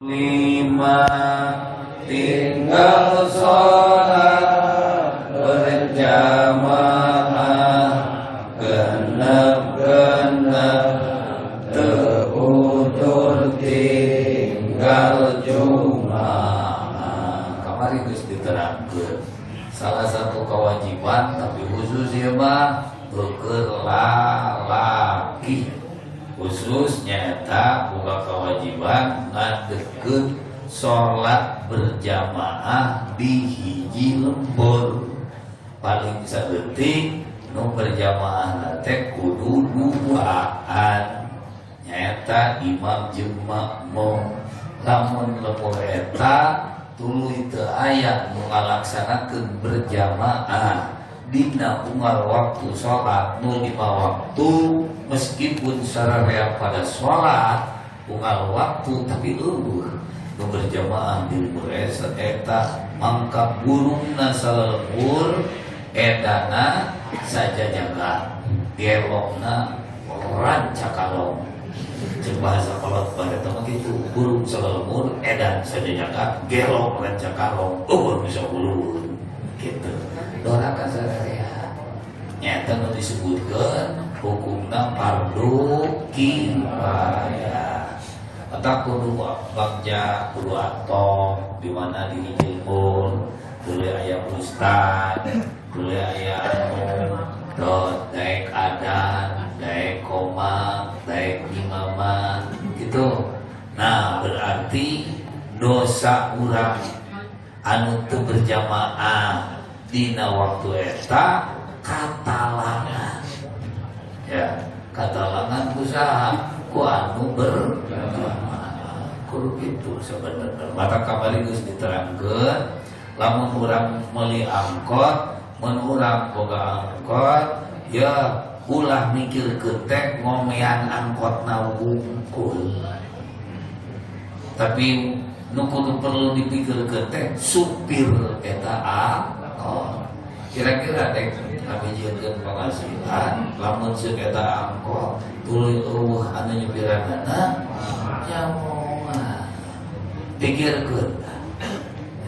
Lima tinggal sholat berjamaah, genep-genep teu udur tinggal Jumaah. Kamari geus diterangkeun salah satu kewajiban, tapi khusus ya mah keur lalaki, khusus nyata buka kewajiban ngadegkeun sholat berjamaah di hiji lembur. Paling saeutik nu berjamaah teh kudu duaan, nyata imam jeung makmum. Lamun lembur eta tuluy teu aya nu ngalaksanakeun berjamaah dina unggal waktu sholat nu 5 waktu, meskipun sararea pada sholat unggal waktu tapi euweuh nu berjamaah di lembur eta, mangka burungna salalembur edana sajajagan, gelokna rancakalong. Cek bahasa kolot pada mah gitu, burung salalembur edan sajajagan, gelok rancakalong, euweuh bisa ulun gitu. Doraka sararea nyata nu disebutkeun hukumna fardu kifayah. Atau kudu bagja, kudu atom di mana di hiji lembur tuluy aya ustad, tuluy aya anu dot daek adan, daek komat, daek imaman gitu. Nah, berarti dosa urang anu teu berjamaah dina waktu eta katalangan, ya katalangan usaha ku anu berjamaah. Kudu gitu sebenarnya. Mata kamari geus diterangkeun, lamun urang meuli angkot, mun urang boga angkot ya ulah mikirkeun teh ngomean angkotna wungkul, tapi nu kudu perlu dipikirkeun teh supir eta angkot. Kira-kira dek ngabijieunkeun penghasilan, lamun seuk eta angkot tuluy euweuh anu nyupiranana, ya moal. Pikirkeun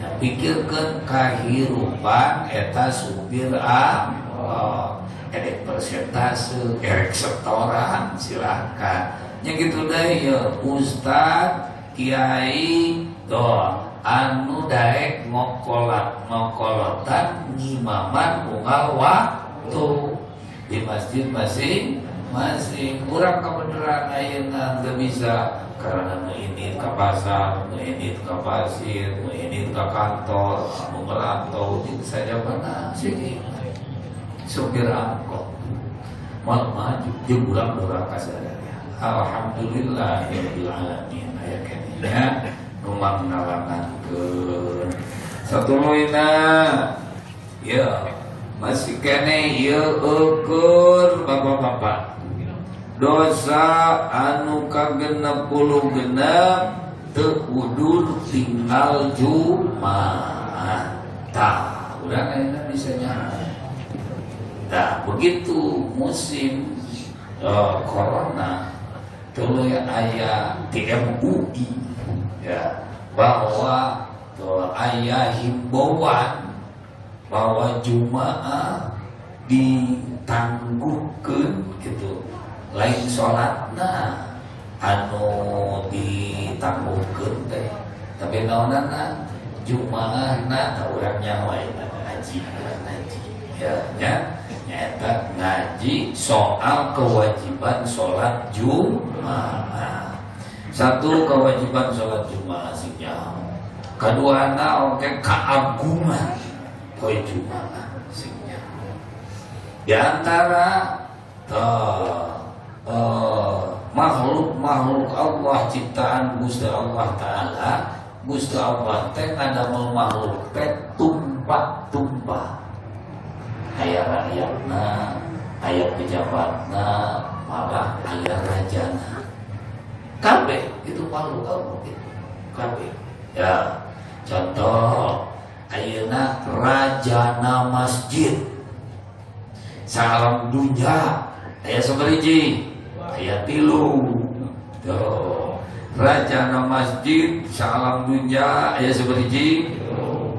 ya, pikirkeun kahirupan eta supir angkot, erek persentase, erek setoran, silahkan. Nya gitu deh ya, ustad, kiai doa anu daek ngokolat ngokolotan ngimaman unggal waktu di masjid masing-masing. Kurang kebenaran ayeuna teu bisa karena nu ini ke pasar, nu ini ke pasir, nu ini ke kantor, nu merantau jeung saja mana sih supir angkot mal maju jeung urang doraka sadaya. Alhamdulillah ya rabbil alamin, aya keneh nu mangnalangankeun. Satuluyna ya masih kene ieu ukur bapak-bapak dosa anu ka-66 teu udur tinggal Jumaah. Tah, urang ayeuna bisa nyaho. Nah, begitu musim corona tuluy aya TMUI ya, bahwa tuh aya himbauan bahwa Jumaah ditangguhkeun gitu, lain sholatna anu ditangguhkeun teh, tapi naonana Jumaahna. Tah, urang nyaho ayeuna ngaji, ngaji ya nya, nyaeta ngaji soal kewajiban sholat Jumaah. Satu, kewajiban sholat Jumaah sing nyaho. Kaduana oge keagungan poe Jumaah sing nyaho. Di antara makhluk-makhluk Allah, ciptaan Gusti Allah Ta'ala, Gusti Allah teh ngadamel makhluk teh tumpah-tumpah, aya rakyatna, aya pejabatna, malah aya rajana. Kabeh itu makhluk Allah gitu. Kabeh. Ya, contoh ayeuna rajana masjid salam dunya aya sabariji? Aya tilu. Tuh. Rajana masjid saalam dunya aya sabaraha?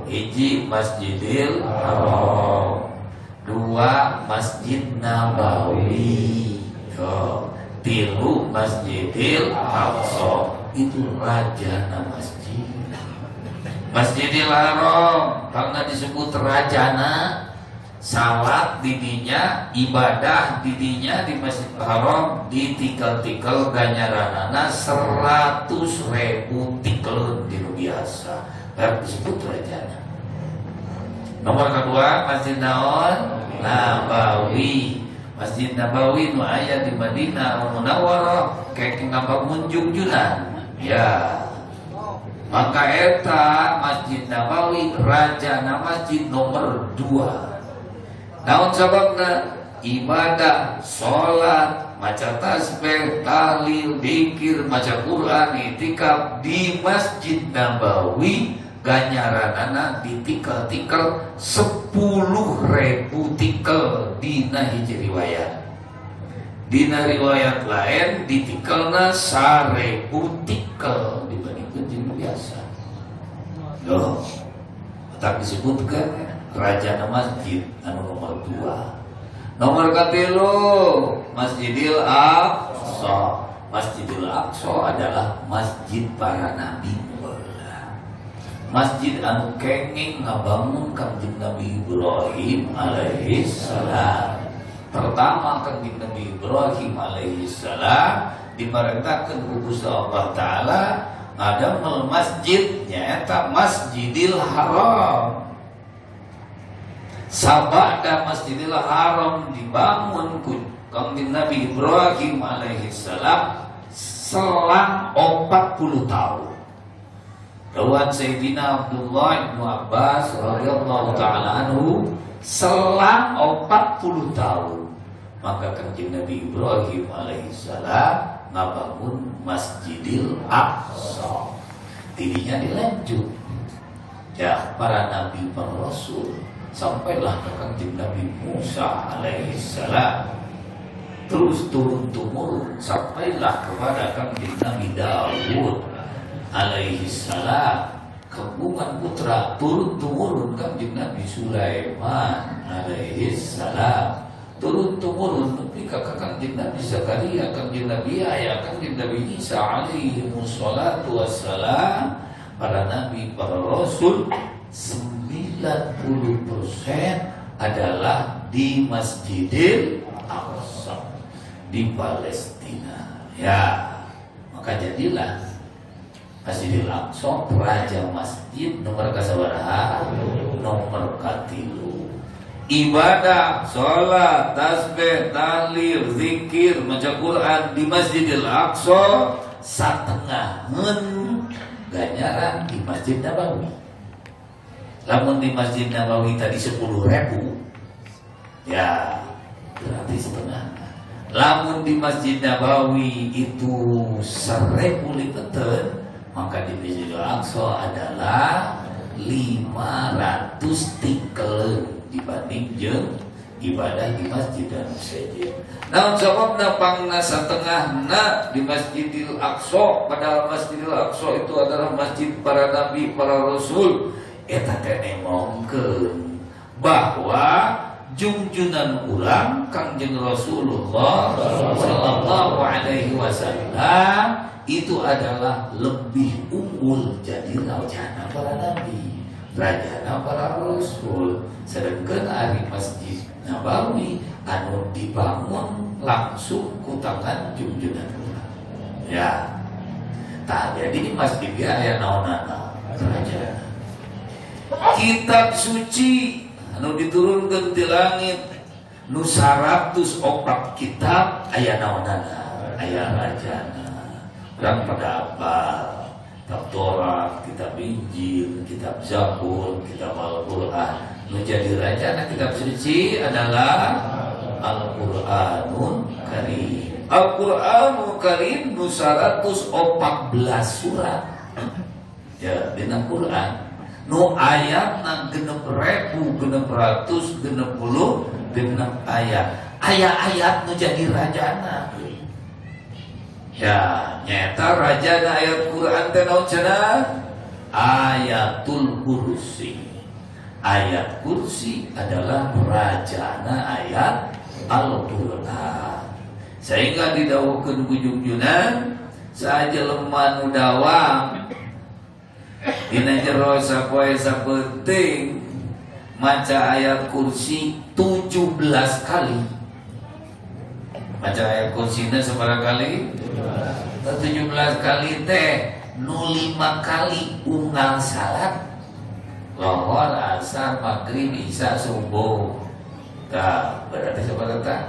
Hiji Masjidil Haram, dua Masjid Nabawi, tilu Masjidil Aqsa. Itu rajana masjid. Masjidil Haram karena disebut rajana, salat didinya, ibadah didinya di Masjidil Haram ditikel-tikel ganjaranana 100.000 tikel di biasa. Dan disebut rajana. Nomor kedua Masjid naon? Nabawi. Masjid Nabawi nu aya di Madinah Al Munawwarah, kayak ngabangun jungjunan. Ya. Maka eta Masjid Nabawi rajana masjid nomor 2. Naon sababna? Ibadah, sholat, maca tasbih, tahlil, dikir, maca Quran, itikaf di Masjid Nabawi ganjaranana ditikel-tikel 10.000 tikel dina hiji riwayat. Dina riwayat lain ditikelna 1.000 tikel dibandingkan jeung biasa. Loh, tak disebutkan raja masjid anu nomor 2. Nomor katilu Masjidil Aqsa. Masjidil Aqsa adalah masjid para nabi. Masjid anu kenging ngabangun Kangjeng Nabi Ibrahim alaihi salam. Pertama Kangjeng Nabi Ibrahim alaihi salam diperintahkan ku Gusti Allah Taala ngadamel masjid, nyaeta Masjidil Haram. Sabada Masjidil Haram dibangun ku Kangjeng Nabi Ibrahim alaihi salam selang 40 tahun. Dawuhan Sayyidina Abdullah ibnu Abbas radhiyallahu taala anhu, selang 40 tahun maka Kanjeng Nabi Ibrahim alaihissalam ngabangun Masjidil Aqsa. Tidinya dilanjut ya para nabi, para rasul, sampailah ke Kanjeng Nabi Musa alaihissalam, terus turun temurun sampailah kepada Kanjeng Nabi Dawud alaihi salam, kagungan putra turun temurun Kanjeng Nabi Sulaiman alaihi salam, turun temurun nepi ka Kanjeng Nabi Zakaria, Kanjeng Nabi Yahya, Kanjeng Nabi Isa alaihi wassalatu wassalam. Para nabi, para rasul 90% adalah di Masjidil Aqsa di Palestina. Ya, maka jadilah Masjidil Aqsa raja masjid nomor kasabaraha? Nomor katilu. Ibadah, sholat, tasbih, tahlil, zikir, maca Quran di Masjidil Aqsa satengaheun ganjaran di Masjid Nabawi. Lamun di Masjid Nabawi tadi 10.000, ya berarti setengah. Lamun di Masjid Nabawi itu 1.000 lipetan, maka di Masjidil Aqsa adalah 500 tikel dibanding jeung ibadah di masjid dan masjid. Naon sababna pangna satengahna di Masjidil Aqsa, padahal Masjidil Aqsa itu adalah masjid para nabi, para rasul? Eta teh nemongkeun bahwa jungjunan urang Kangjeng Rasulullah sallallahu alaihi wasallam itu adalah lebih unggul jadi rajana para nabi, rajana para rasul. Sedangkan ari Masjid Nabawi anu dibangun langsung ku tangan jungjunan urang. Ya. Tak jadi di masjid ya aya naonana? Raja. Kitab suci anu diturunkan di langit nu 104 kitab aya naonana? Aya rajana. Urang pada apa? Kitab Torah, kitab Injil, kitab Zabur, kitab Al-Quran. Menjadi rajana kitab suci adalah Al-Quranul Karim. Al-Quranul Karim nu 114 surat. Ya, dina Quran nu ayatna 6666 ayat. Ayat-ayat nu jadi rajana. Ya, nyata rajana ayat Quran teh naon cenah? Ayatul Kursi. Ayat Kursi adalah rajana ayat Al-Quran. Sehingga didawuhkeun ku Junjunan sajelema nu dawam dina jero sapoe sapenting maca ayat kursi 17 kali. Maca ayat kursinya sabaraha kali? 17 kali teh nu 5 kali unggal salat lohor, asar, maghrib, isya, subuh. Tah, berarti sabaraha tah?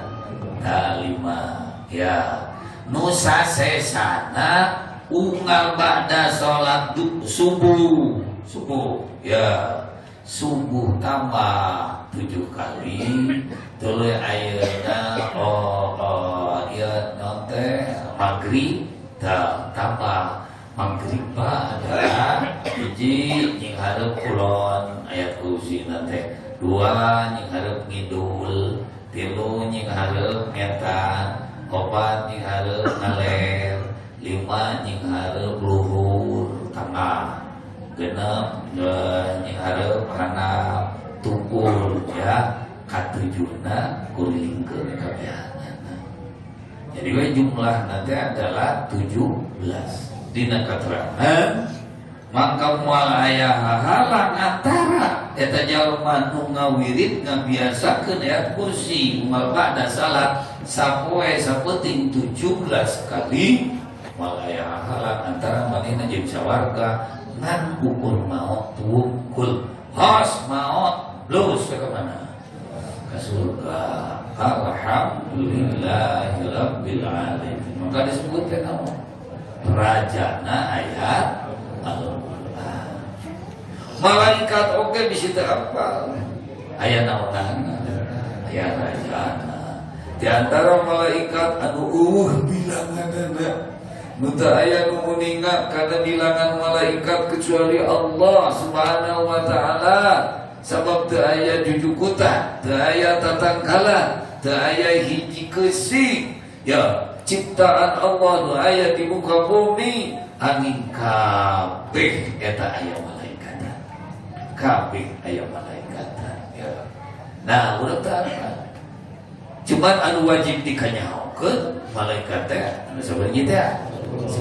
Tah, 5. Ya, nu sasesana unggal ba'da salat subuh. Subuh, ya. Subuh tambah 7 kali. Tuluy ayeuna oh ieu naon teh maghrib tah tambah maghrib adalah hiji nyinghareup kulon ayat kursi teh, 2 nyinghareup ngidul, 3 nyinghareup ngetan, 4 nyinghareup ngaler, 5 nyinghareup luhur tengah, 6 nyinghareup handap tumpul, ya katujuna kurilingkeun kabehanana. Jadi we jumlah nanti adalah 17. Dina keterangan mangka moal aya hahalang antara eta jalma nu ngawirid ngabiasakeun ayat kursi unggal ba'da salat sapoe sapeuting 17 kali, moal aya hahalang antara manehna jeung sawarga ngan ukur maot wungkul. Hos maot lulus ke mana? Ke surga. Alhamdulillahirabbil alamin. Maka disebutkan naon? Rajana ayat Al-Qur'an. Malaikat oke bisa teu apal. Aya naonana? Aya rajana. Di antara malaikat anu euweuh bilanganana, nu teu aya nu muninga kana bilangan malaikat kecuali Allah Subhanahu wa taala. Sabab teu aya jujukutan, teu aya tatangkalan, teu aya hiji keusing. Ya, ciptaan Allah nu aya di muka bumi angin kabeh eta aya malaikat. Kabeh aya malaikat. Ya. Nah, urang teh apa? Cuman anu wajib dikanyahokeun malaikat teh anu sabaraha teh? 10.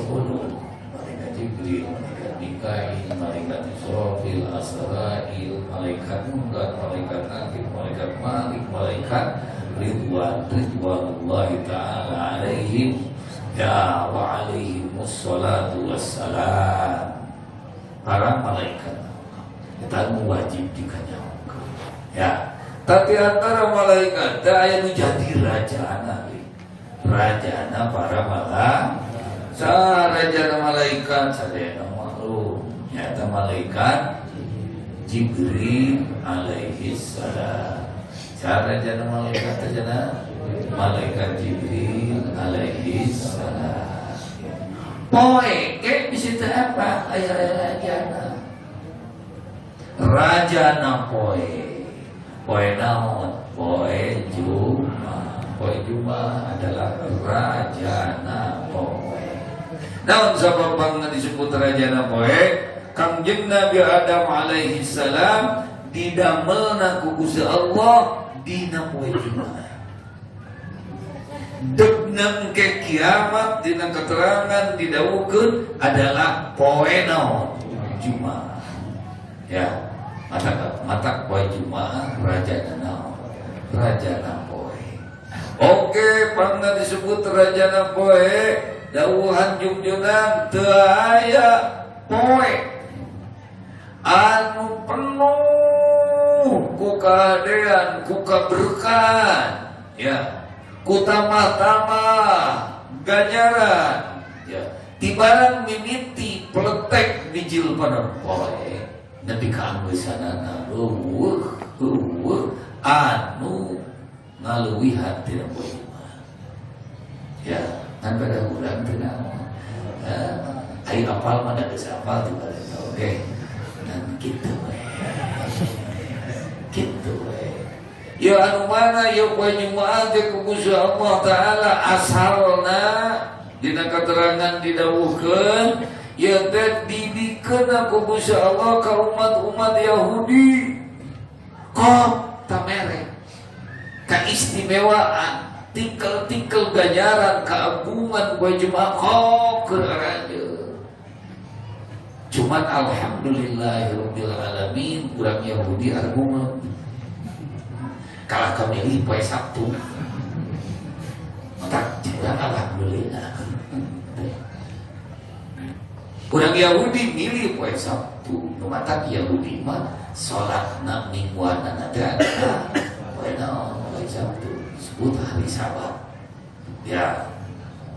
Malaikat Jibril, malaikat Mikail, malaikat Israfil, Azrail, malaikat Munkar, malaikat Nakir, malaikat Malik, malaikat Ridwan, Ridwanullahi ta'ala alaihim ya wa alaihim wassalatu wassalam. Para malaikat eta nu wajib dikanyahokeun. Ya, tapi antara malaikat teh aya nu jadi rajana. Rajana para malaikat. Rajana malaikat sadayana maklum nyata malaikat Jibril alaihi salam. Rajana malaikat rajana malaikat Jibril alaihi salam. Poe ke bisa teu apa aya rajana. Rajana poe. Poe naon? Poe Jumat. Poe Jumat adalah rajana poe. Naon sabab bangna disebut rajana poe? Kangjeng Nabi Adam alaihi salam didamelna ku Gusti Allah dina poe Jumat. Degna ke kiamat dina keterangan didawuhkeun adalah poe naon? Jumat. Ya, matak poe Jumat rajana naon? Rajana poe. Oke, pangna disebut rajana poe, dawuhan Junjunan teu aya poe anu penuh ku kahadean, ku kaberkahan, ya, ku tambah-tambah ganjaran, ya, tibarang mimiti peletek bijil pada poe nepi ka anggeusanana euweuh euweuh anu ngaluwihan tina poe Jumat. Ya, kan pada urang teu naon. Ari apal mah da geus apal ti bareto oge. Dan kitu we. Kitu we. Ya anu mana ya poe Jumat teh ku Gusti Allah Ta'ala asalna Dina keterangan didawuhkeun ieu teh dibikeun ku Gusti Allah ka umat-umat Yahudi. Kok tamere keistimewaan tingkel-tingkel ganjaran keagungan poe Jumaah kok keur aranjeun. Cuman alhamdulillahirabbil alamin urang Yahudi argumen kalah kamilih poe Sabtu. Tak urang alhamdulillah. Urang Yahudi milih poe Sabtu. Nu matak Yahudi mah salatna mingguanna teh adalah poe naon? Poe Sabtu. Disebut hari Sabat. Ya,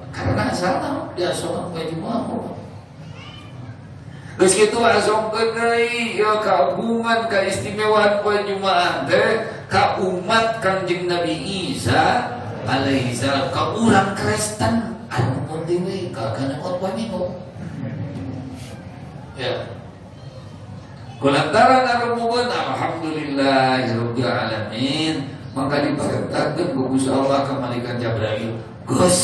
karena asalna dia sholat poe Jumaah. Geus kitu asongkeun deui ya keagungan keistimewaan poe Jumaah teh ka umat Kangjeng Nabi Isa alaihi salam, ka urang Kristen anu mun deui ka kana poe Minggu. Ya. Kulantaran arumugeun alhamdulillahirabbil alamin maka diperintahkeun ku Gusti Allah ka malaikat Jibril, geus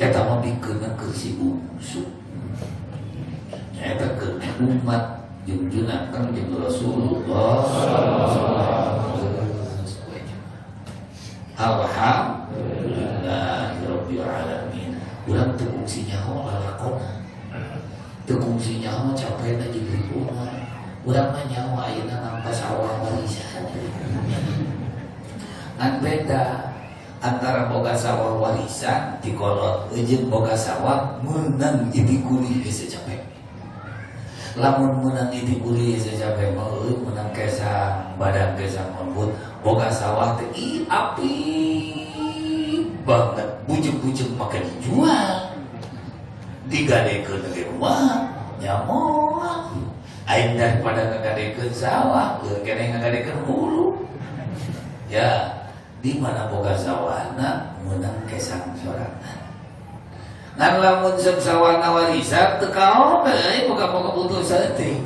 eta mah bikeunna keur si bungsu. Eta keur umat junjunan Kangjeng Rasulullah. Alhamdulillahirabbil alamin. Urang teu kungsi nyaho lalakona. Teu kungsi nyaho capena jeung ribuan. Urang mah nyaho ayeuna nampa sawah warisan. Ngan beda antara boga sawah warisan ti kolot jeung boga sawah meunang iti kuli hese capek. Lamun meunang iti kuli hese capek mah euy meunang kesang badan kesang lembut boga sawah teh ih api banget bujeng-bujeng make dijual digadekeun ge mah nya moal aing daripada ngagadekeun sawah leuwih keneh ngagadekeun hulu. Ya di mana boga sawahna meunang kesang sorangan. Ngan lamun seung sawahna warisan teu kaon euy boga-boga butuh saeutik.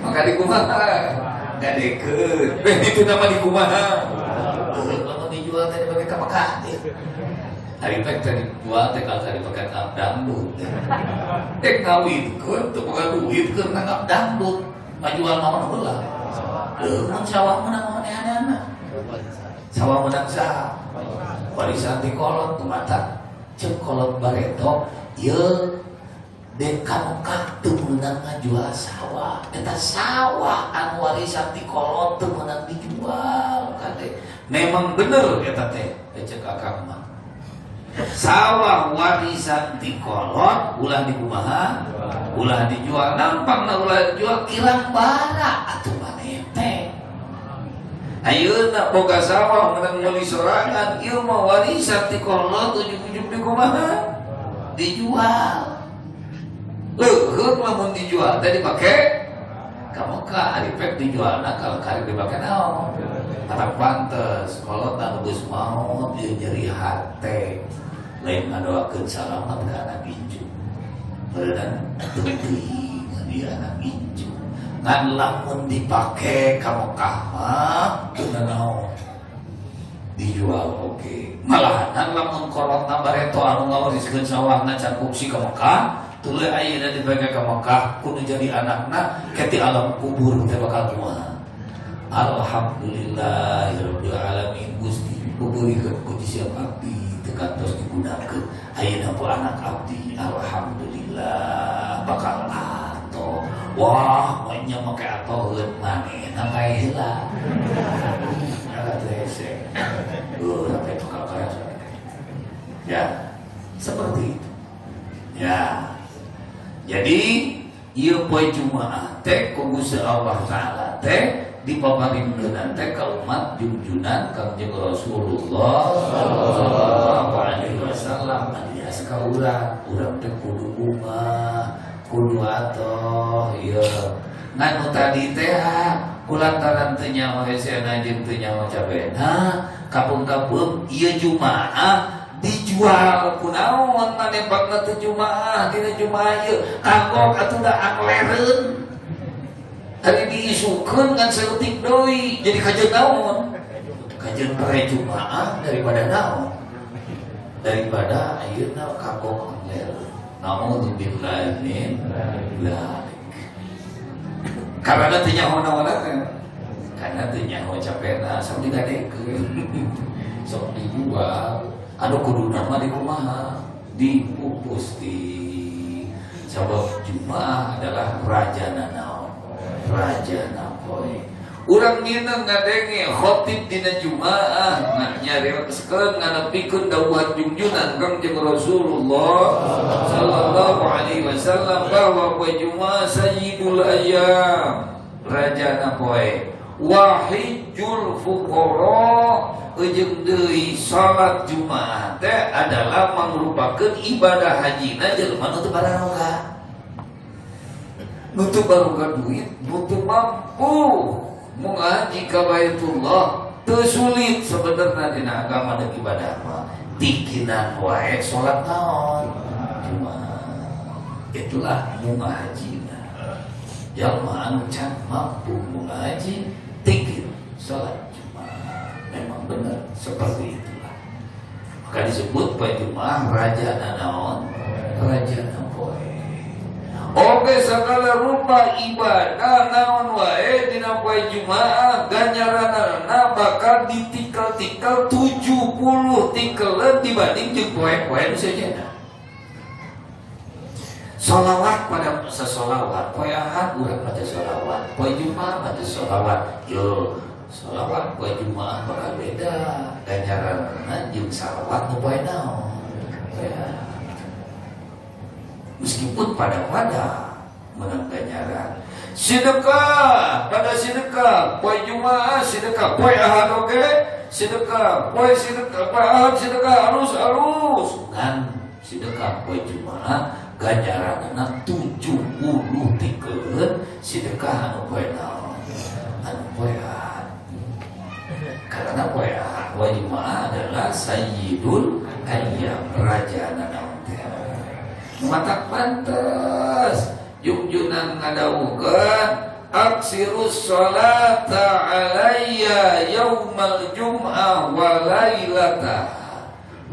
Maka dikumaha? Gadekeun. Beh itu nama dikumaha? Lamun dijual teh dibagi ka Mekah teh. Hari pek teh dijual teh kalau dipake ngap dangdut. Dek ngawinkeun teu boga duit keur ngap dangdut. Ngajual naon heula? Leuh sawah meunang manehanana. Sawah meunang saha? Warisan ti kolot tumata ceuk kolot bareto ieu dek ka Mekah teu meunang ngajual sawah. Eta sawah anu warisan ti kolot teu meunang dijual kade. Memang bener eta teh ceuk akang mah. Sawah warisan ti kolot ulah dikumaha? Ulah dijual. Nampangna ulah dijual kirang bara atuh maneh teh. Ayeuna boga sawah meunang meuli sorangan ieu mah warisan ti kolot ujug-ujug dikumaha? Dijual. Leuheung lamun dijual teh dipake ka Mekah ari pek dijualna kalau karek dipake naon? Katak pantes kolot anu geus maot ieu nyeri hate. Lain ngadoakeun salamat ka anak incu. Beureunan teuing di anak incu. Ngan lamun dipake ka Mekah mah teu nanaon. Dijual oke. Malahan lamun kolotna bareto anu ngawariskeun sawahna can kungsi ka Mekah, tuluy ayeuna dipake ka Mekah kudu jadi anakna ke alam kubur teh bakal kumaha. Alhamdulillahirabbil alamin Gusti beubeurikeun ku siap abdi teu kantos digunakeun ayeuna ku anak abdi alhamdulillah bakal ato. Wah nya make atoheun manehna pae heula. Nya teh hese. Sampai bakal kaya. Ya, seperti itu. Ya. Jadi ieu poe Jumaah teh ku Gusti Allah Taala teh dipaparinkeun teh ka umat junjunan Kangjeng Rasulullah sallallahu alaihi wasallam alias ka urang, urang teh kudu bunga, kudu atoh ieu. Ngan nu tadi teh kulantaran teu nyaho hesena jeung teu nyaho cabena, kapeung-kapeung ieu Jumaah dijual kunaon maneh bakna teu Jumaah dina Jumaah ieu kanggo atuh da anglereun. Hari diisukeun ngan saeutik deui jadi kajeun naon? Kajeun pere Jumaah daripada naon? Daripada ayeuna kagok ngel. Naudzubillah min dzalik. Karena teu nyaho naon teh. Karena teu nyaho capena sok digadekeun. Sok dijual. Anu kuduna mah dikumaha? Dipupus di sabab Jumaah adalah rajana naon? Rajana poe. Urang ngineng ngadenge khotib dina Jumaah nyarioskeun nganepikeun dawuhan junjunan Kangjeng Rasulullah sallallahu alaihi wasallam bahwa poe Jumaah sayyidul ayyam, rajana poe, wa hijjul fuqara, jeung deui salat Jumaah teh adalah mangrupakeun ibadah hajina jelema nu teu baroga, nu teu baroga duit, nu teu mampu mengaji ka Baitullah. Teu sulit sebenarnya dina agama dan ibadah mah, tikinan wae salat naon? Jumaah. Itulah munga hajina jalma anu can mampu mengaji, tikin salat Jumaah. Memang benar seperti itulah, maka disebut poe Jumaah raja naon? Raja poe. Oke, segala rupa ibadah naon wae dina poe Jumaah ganjaranana bakal ditikel-tikel 70 tikeleun dibanding jeung poe-poe nu sejenna. Solawat pada sesolawat, poe Ahad urang maca solawat, poe Jumaah maca solawat. Yo, solawat poe Jumaah bakal beda ganjaranana jeung salawat nu poe naon? Poe. Meskipun pada-pada menang ganjaran. Sedekah pada sedekah poe Jumaah sedekah, poe Ahad oke sedekah, poe sedekah, poe Ahad sedekah alus-alus ngan sedekah poe Jumaah ganjaranna 70 tikeun sedekah anu poe naon? Anu poe Ahad. Karena poe Ahad, poe Jumaah adalah sayyidul ayyam, raja naon teh. Matak pantes junjunan ngadawuhkeun aksirus salata alayya yaumal jum'ah wa lailata,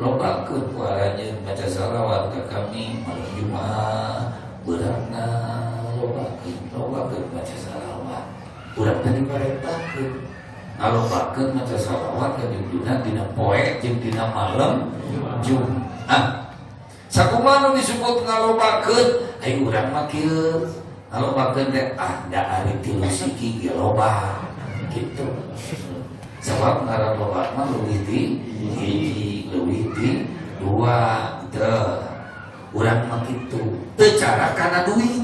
lobakeun ku aranjeun maca salawat ka kami malam Jumat beurangna, lobakeun, lobakeun maca salawat. Urang teh diparentahkeun ngalobakeun maca salawat ka junjunan dina poe jeung dina malam Jumat. Sakumaha nu disebut ngalobakeun? Ai urang mah kieu ngalobakeun teh, ah, da ari tilu siki ge loba kitu. Sebab ngaran loba mah leuwih ti hiji, leuwih ti dua teu. Urang mah kitu teu cara kana duit.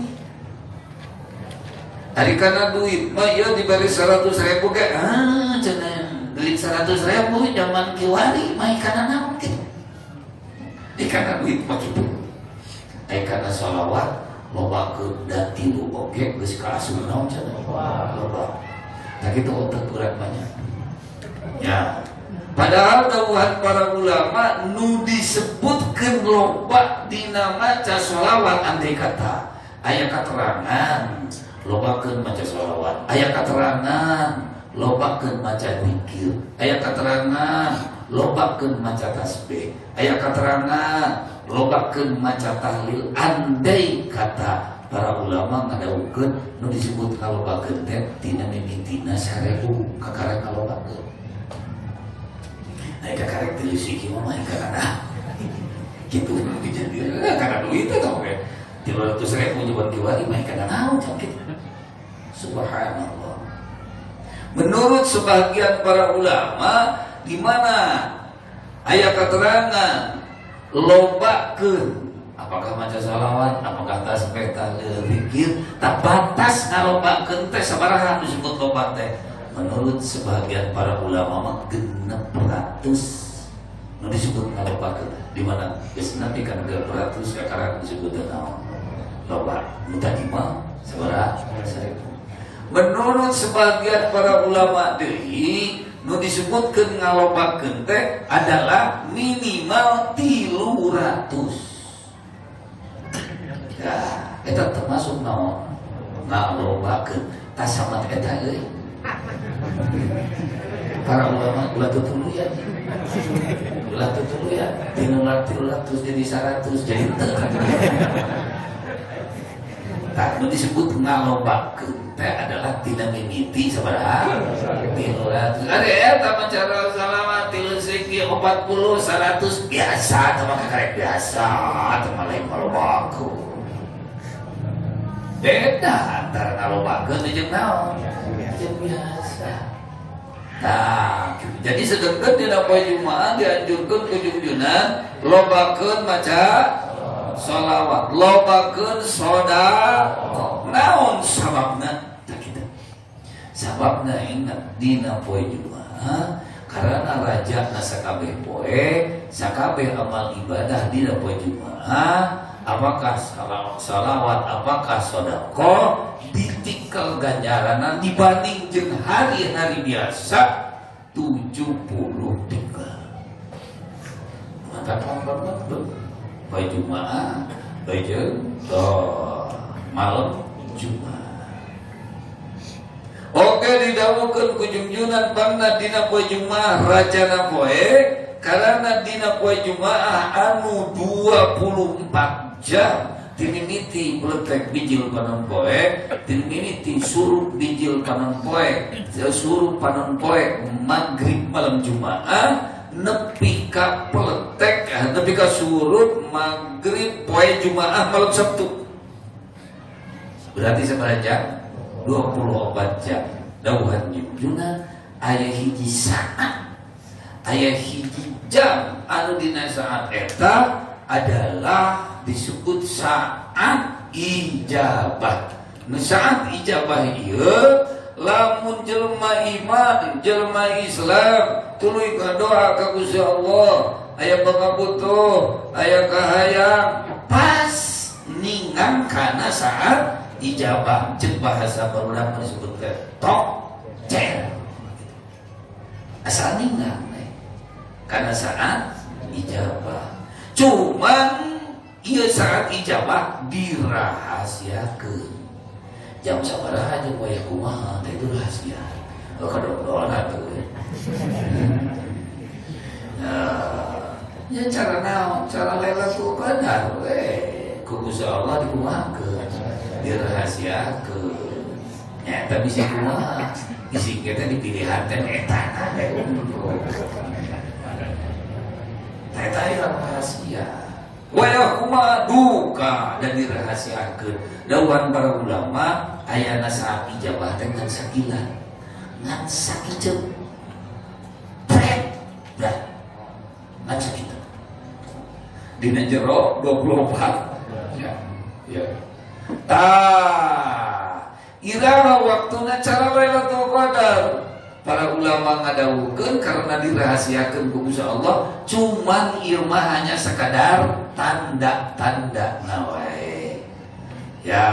Ari kana duit mah ieu diberi 100 ribu ge, ah cenah, duit 100 ribu zaman kiwari mah kana naon kitu. Di kana duit mah kitu. Ai kana sholawat lobakeun da tilu oge geus kaasup naon cenah? Loba. Tah kitu otak urang banyak. Ya. Padahal dawuhan para ulama nu disebutkeun loba dina maca sholawat, andai kata aya katerangan lobakeun maca sholawat, aya katerangan lobakeun maca zikir, aya katerangan lobakeun maca tasbih, aya katerangan lobakeun maca tahlil, andai kata para ulama ngadawuhkeun nu disebut ngalobakeun teh tina mimitina 1000 kakara ngalobakeun. Ai kakarek tilu siki mah kana kitu dijadian kana duit teh tong we 300 ribu zaman kiwari mah kana naon kitu. Subhanallah. Menurut sebagian para ulama, di mana aya keterangan lobakeun, apakah maca salawat, apakah tasbih, tahlil, zikir, tak batas ngalobakeun teh sabaraha disebut loba teh? Menurut sebagian para ulama mah 600 nu disebut ngalobakeun. Di mana geus nepi kana 600 kakara disebut naon? Loba. Nu tadi mah sabaraha? 1000. Menurut sebagian para ulama deui, nu disebutkeun ngalobakeun teh adalah minimal 300. Ya, eta termasuk naon? Ngalobakeun. Tas sama eta euy. Para ulama ulah tutuluyan. Ulah tutuluyan. Tina 300 jadi 100 jadi teu. Tah nu disebut ngalobakeun teh adalah tina mimiti sabaraha? 300. Ada eta mah cara salawat 3 segi 40 100 biasa teh mah kakarek biasa teh mah lain ngalobakeun. Beda antara ngalobakeun jeung naon? Jeung biasa. Nah, jadi sedengkeun dina poe Jumaah dianjurkeun ku junjunan lobakeun maca sholawat, lobakeun sedekah. Naon sababna? Tah kitu. Sababna ingat dina poe Jumaah karena raja na sakabeh poe, sakabeh amal ibadah dina poe Jumaah, apakah salawat, apakah sedekah, ditikal ganjaranan dibanding jeung hari-hari biasa 70 tikal. Mantap banget tuh. Poe Jumaah, poe jeung malam Jumat. Oke didawuhkeun ku junjunan pangna dina poe Jumaah rajana poe karena dina poe Jumaah anu 24 jam timimiti bletek bijil panon poe, timimiti surup bijil panon poe, surup panon poe maghrib malam Jumaah nepi ka peletek, nepi ka surup maghrib poe Jumaah malam Sabtu. Berarti sabaraha jam? 24 jam. Dawuhan junjunan aya hiji saat, aya hiji jam anu dina saat eta adalah disebut saat ijabah. Nu saat ijabah ieu lamun jelema iman, jelema Islam tuluy ngadoa ka Gusti Allah, aya pangabutuh, aya kahayang, pas ningang kana saat ijabah. Cek bahasa barudak disebut teh tok cer. Asal ningang karena saat ijabah. Cuman ieu saat ijabah dirahasiakeun. Jam sabaraha jeung wayah kumaha teh itu rahasia. Oh kadon-donan tuh. Nah, ya cara naon? Cara Lailatul Qadar we. Ku Gusti Allah dikumahakeun, dirahasiakeun. Ya, eta bisi kumaha? Bisi kita dipilihan teh eta teh. Eta rahasia. Wayah kumaha duka dan dirahasiakeun. Dawuhan para ulama ayana saat ijabah teh ngan sakilan. Ngan sakiceup. Pret. Dah. Ngan sakitu. Dina jero 24. Ya. Ya. Tah, iraha waktuna cara Lailatul Qadar. Para ulama ngadawuhkeun karena dirahasiakeun ku Gusti Allah, cuman ieu mah hanya sekadar tanda-tanda wae. Ya,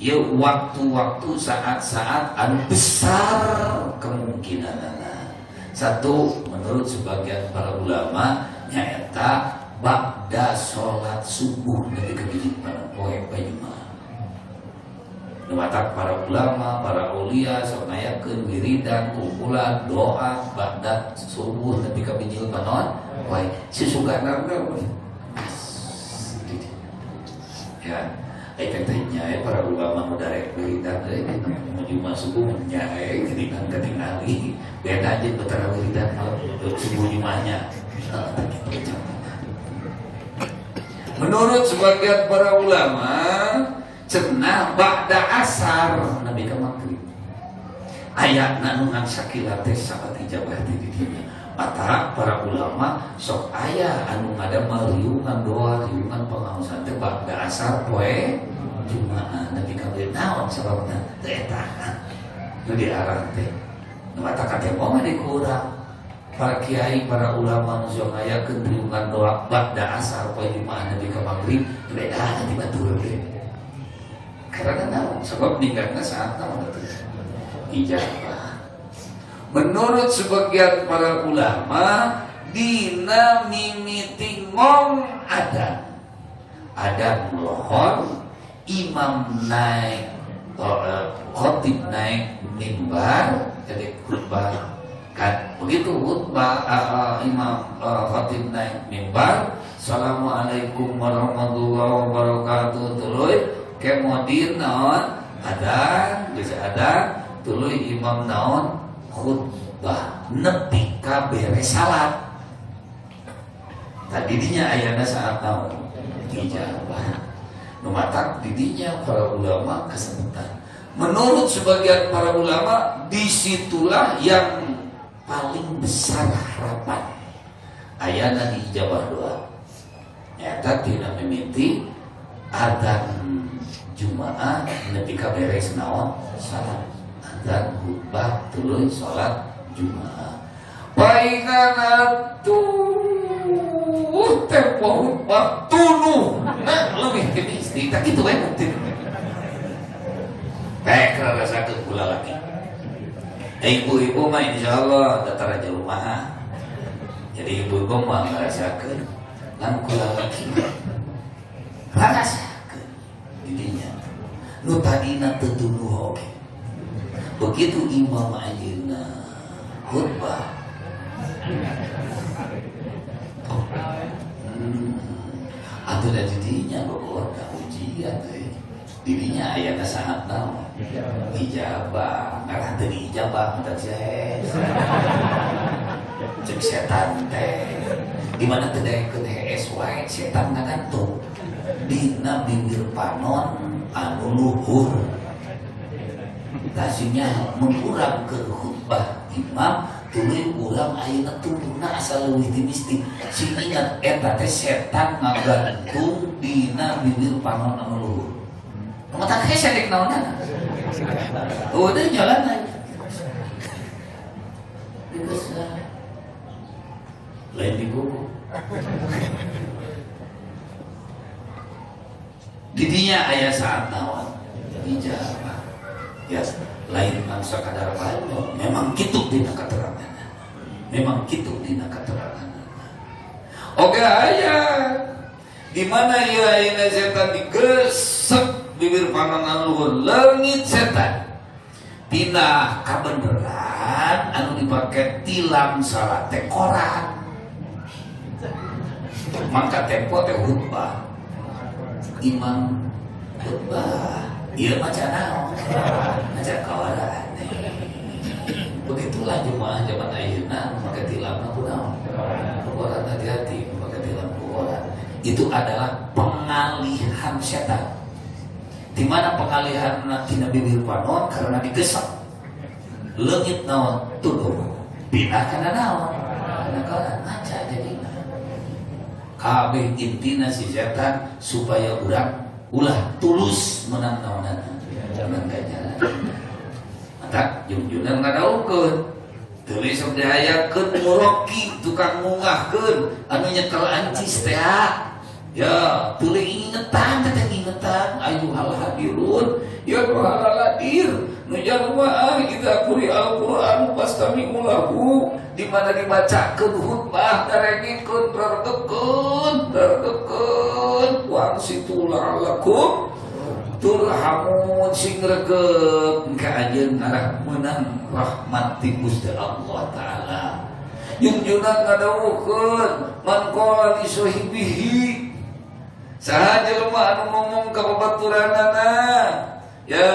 ieu waktu-waktu saat-saat anu besar kemungkinanana. Satu, menurut sebagian para ulama nyaeta ba'da salat subuh nepi ka bijil poe Jumaah. Matak para ulama, para aulia sok ngayakeun wiridan, kumpulan doa ba'da subuh nepi ka bijil panon poe. Susugana ya. Ai teh nya para ulama nu darek wiridan teh Jumaah subuh nya geuningan katingali. Beda jeung betara wiridan malam subuh Jumaahnya. Menurut sebagian para ulama cenah ba'da asar nabi ka maghrib ayatna nu ngan sakila teh saat ijabah teh di dinya. Mata para ulama sok aya anu ngadamel riungan doa riungan pengaosan teh ba'da asar poe Jumaah nabi ka maghrib. Naon sababna teh eta nu diarah teh mata katemo mah dikurang. Para kiai, para ulama nu sok ngayakeun riungan doa ba'da asar poe Jumaah nabi ka maghrib beda ti batur ge. Karena naon? Sebab ninggalna saat naon atuh? Ijabah. Menurut sebagian para ulama dina mimiti ngong adan. Adan lohor, imam naik Khotib naik mimbar jadi khutbah kan. Begitu khutbah imam khotib naik mimbar, assalamualaikum warahmatullahi wabarakatuh, tuluy kemudian naon adzan, geus adzan tuluy imam naon khutbah nepi ka beres salat. Tadi dinya ayana saat naon ijabah. Nu matak didinya para ulama kesebutan. Menurut sebagian para ulama, disitulah yang paling besar harapan ayana diijabah doa. Nyata tina mimiti adzan Jumaah nepi ka beres naon salat. Adzan, khutbah, tuluy salat Jumaah. Paingan atuh tempo khutbah tunuh. Nah, lebih ti mistik, tak kitu we bukti. Baik, rasakeun kula lagi. Ibu-ibu mah insyaallah datar aja rumah. Jadi ibu-ibu mah ngerasakeun lan kula lagi. Rasakeun didinya. Nu tadina teu tunduh oge. Begitu imam ayeuna khutbah. Atuh da didinya bogoda ujian teh. Didinya ayana saat naon? Ijabah. Ngarah teu diijabah mata sia. Cek setan teh. Di mana teu daekeun hees wae setan ngagantung dina bibir panon anu luhur. Tasinya mengurang ke khutbah imam tuluy urang ayeuna tundukna asal leuwih ti mistik. Sing ingat eta teh setan ngagantung dina bibir panon anu luhur. Mata hese dek naonana. Udah jalan aja. Digesah. Lain di buku. Didinya aya saat naon ijabah. Ya, lain mangsa kadar banyak. Memang kitu dina keterangan. Memang kitu dina keterangan. Oke aya. Di mana ieu ayeuna setan digesek bibir panganan luhur leungit setan. Tina kabeneran anu dipake tilam salat teh koran. Mangka tempo teh khutbah. Imam khutbah. Ieu maca naon? Maca kawaraan. Begitulah jemaah zaman ayeuna make tilamna kunaon? Koran, hati-hati make tilam koran. Itu adalah pengalihan setan. Di mana pengalihan tina bibir panon karena digesek. Leungit naon tuduh. Pindah kana naon? Kana koran maca jadina. Kabeh intina si setan supaya urang ulah tulus menang naonan. Menang ganjaran. Matak jungjunan ngadaukeun. Teulis sok dihayakeun muroki tukang mungahkeun anu nyekel ancis teh. Ya, teulis ingetan teh ingetan ayuhal hadirun ya hal hadir nu jamaah idza quri al-Qur'an fastami'u lahu, di mana dibacakeun khutbah darengekeun rargekeun rargekeun wangsitu la'allakum turhamun sing regep ka anjeun ngarah meunang rahmat ti Gusti Allah taala. Junjunan ngadawuhkeun man qala li sahibihi saha jelema anu ngomong ka babaturanana ya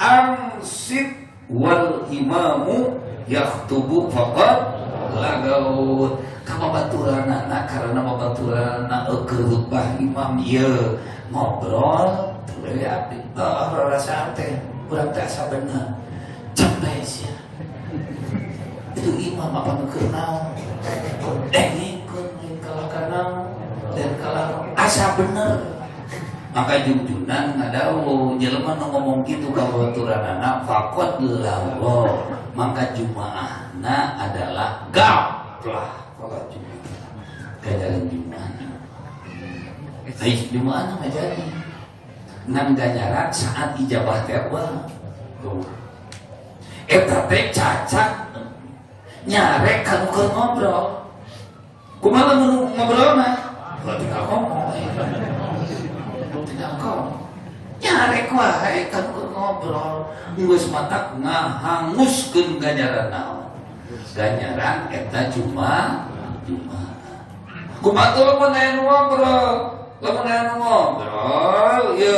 angsit wal imamu yakhtubu faqad lagaut ka babaturanana karena babaturanana keur khutbah imam ieu ngobrol teu abdi rarasaan teh urang teh asa bener capek sia itu imam apa nu keur naon dengikeun lain kalah ka naon dan kalah asa bener maka jungjunan ngadawuh jelema nu ngomong kitu ka babaturanana faqad lawo maka jumaahna adalah gaplah salat jumaah ganjaran jumaah ai jumaahna mah jadi ngan ganjaran saat ijabah teh wah tuh eta teh cacak nyarek ka nu keur ngobrol kumaha lamun ngobrol mah tinggal ngomong tinggal ngomong nyarek wae ka nu keur ngobrol geus matak ngahanguskeun ganjaran naon ganjaran eta cuma kumaha lamun aya nu ngobrol lamun aya nu ngobrol ye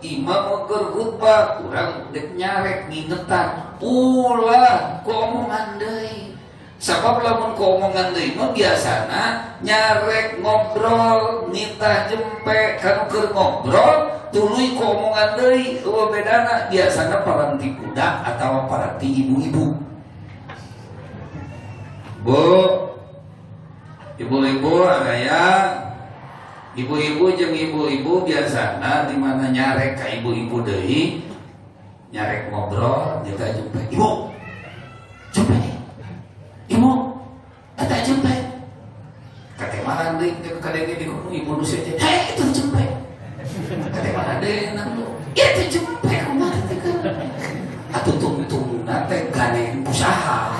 imam keur khutbah urang dek nyarek ngingetan ulah ku omongan deui sabab lamun ku omongan deui mah biasana nyarek ngobrol nitah jempe kanu keur ngobrol tuluy ku omongan deui eueuh bedana biasana paranti budak atawa paranti ibu-ibu. Bu, ibu-ibu aya ibu-ibu jeung ibu-ibu biasana di mana nyarek ka ibu-ibu deui nyarek ngobrol nitah jempe ibu jempe ibu eta jempe katemalan deui kadenge di kudu ibu nu sejen hei itu jempe katemalan deui nang lu itu jempe kumaha teh atuh tungtungna teh gandeng usaha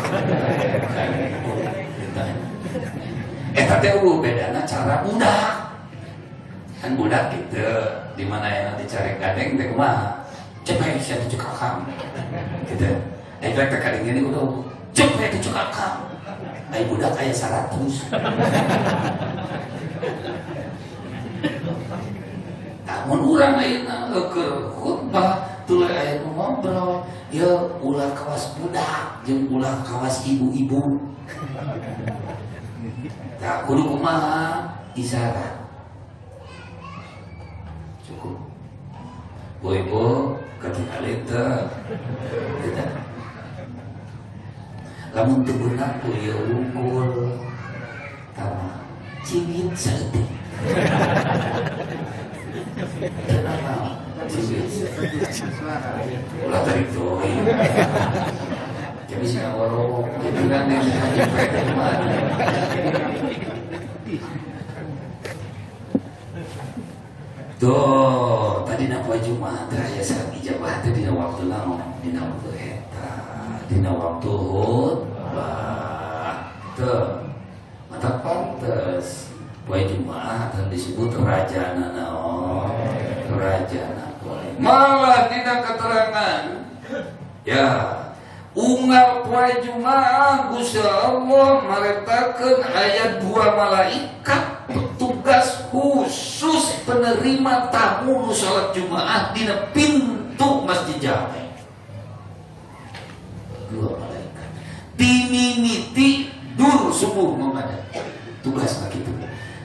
eta teh eueuh bedana cara budak kan budak gitu di mana yang nanti cari gandeng teh kumaha jempe sia teh cek akang gitu eta teh kadenge di kudu jempe teh cek akang ai budak aya 100. Namun urang ayeuna keur khutbah tuluy aya nu ngobrol, ye ulah kawas budak jeung ulah kawas ibu-ibu. Tah kudu kumaha isyarat. Cukup. Bu ibu katingali teu. Gitu. Lamun teu beunang ku ieu wungkul tama ciwit saeutik. Kenapa? Ciwit ulah tarik deui. Jadi sih ngorok itu kan yang jepret mah. Tuh, tadi na poe Jumat teh aya saat ijabah teh dina waktu naon? Dina waktu eta, dina waktu khutbah. Tuh, mata pantes poe Jumat dan disebut rajana naon? Rajana poe. Malah dina keterangan ya unggal poe Jumat Gusti Allah maretakeun aya dua malaikat petugas khusus penerima tamu nu salat Jumat dina pintu Masjid Jami. Dua malaikat timimiti dur subuh menghadap tugas kitu.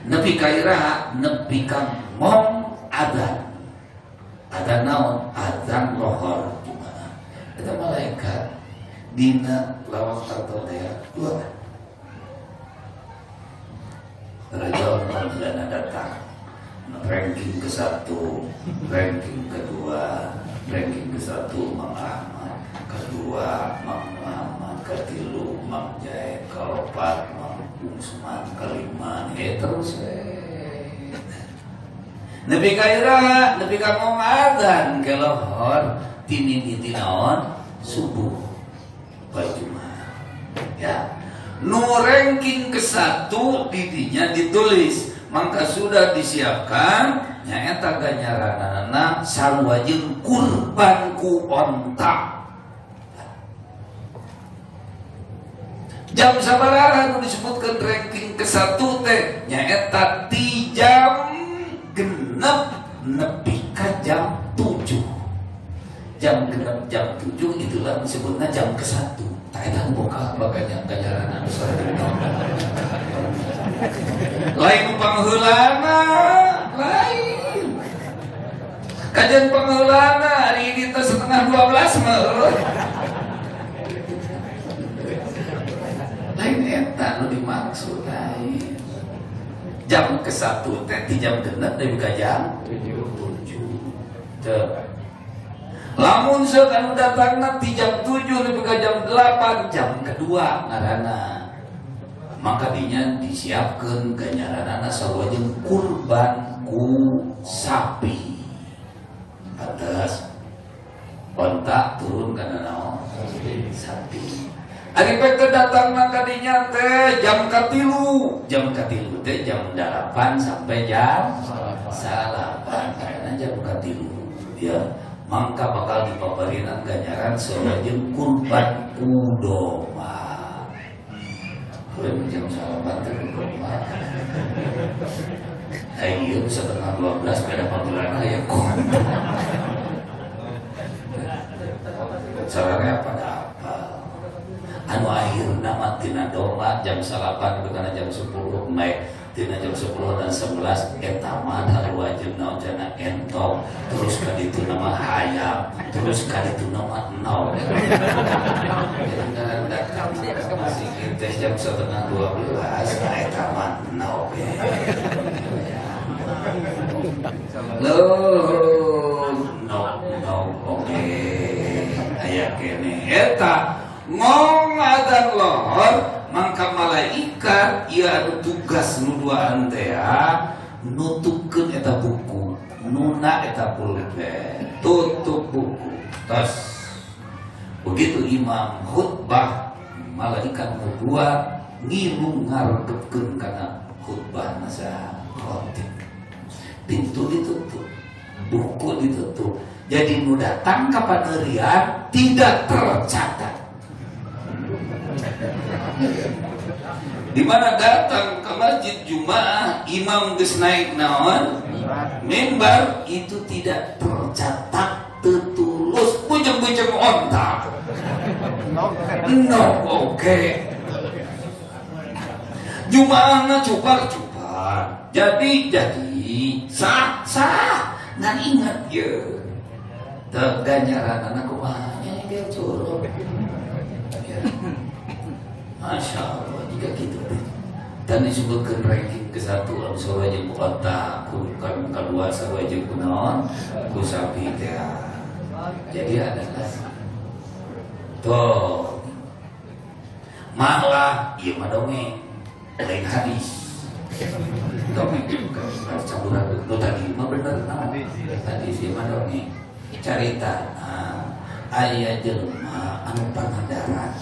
Nepi ka iraha nepi ka ngom adzan. Adzan naon? Adzan lohor Jumat. Eta malaikat dina lawak tarto teh dua. Raja Maulana datang ranking ke-1, ranking ke-2, ranking ke-1 Mang Ahmad, kedua Mang Muhammad, ketilu Mang Jaid, keempat Mang Usman, kelima terus nepi ka iraha nepi ka ngomong adzan kelohor timimiti naon subuh poe Jumat ya. Nu ranking ke-1 didinya ditulis maka sudah disiapkan nyaeta ganjaranana sarua jeung kurban ku onta. Jam sabaraha nu disebutkeun ranking ke-1 teh nyaeta ti jam 6 nepi ka jam 7. Jam 6 jam 7 itulah disebutna jam ke-1. Tak eta boka bakanya ganjaran anu lain pangheulana lain kajian pangheulana hari ini teh 11:30 mah lain eta nu dimaksud lain jam ke-1 teh ti jam 6 nepi ka jam 7. Teu lamun seuk anu datangna ti jam 7 nepi ka jam 8 jam kedua ngaranna maka dinya disiapkeun ganjaranana sarua jeung kurban ku sapi atas onta turun kana naon sapi. Ari pek teh datangna ka dinya teh jam 3 jam 3 teh jam 8 sampai jam 9 karena jam 3 ya. Mangka bakal dipaparinan ganjaran sarua jeung kurban ku domba. Heuh jam 9 teh domba. Ayo 11:30 beda panggilan aya kok. Sararea pada apa? Anu akhirna mah tina domba jam 9 kana jam 10 naik tina jam 10 dan 11 eta mah sarua jeung naon cenah entong terus ka ditu nama hayam terus ka ditu nama nol. Jadi teh jam 11:30 eta mah nol. Loh, no no oke aya kene eta ngong adzan lohor mangka malaikat ieu anu tugas nu duaan teh nutupkeun eta buku nuna eta pulpen tutup buku tos begitu imam khutbah malaikat nu dua ngilu ngaregepkeun kana khutbah masa khotib pintu ditutup buku ditutup jadi nu datang ka panerian tidak tercatat. Di mana datang ke masjid Jumaah imam geus naik naon mimbar itu tidak tercatat tetulus bujeng-bujeng onta. No oke. Jumaahna cupar-cupar. Jadi sah sah. Nah ingat ye. Teu ganjaranana kumaha nya ge curug. Masya Allah jika gitu dan disebutkan ranking ke satu anu sarua jeung ku onta ku kedua sarua jeung ku naon ku sapi teh. Jadi adalah tuh malah ieu mah dongeng lain hadis dongeng campuran nu tadi mah bener naon hadis ieu mah dongeng carita aya jelema anu pangandaran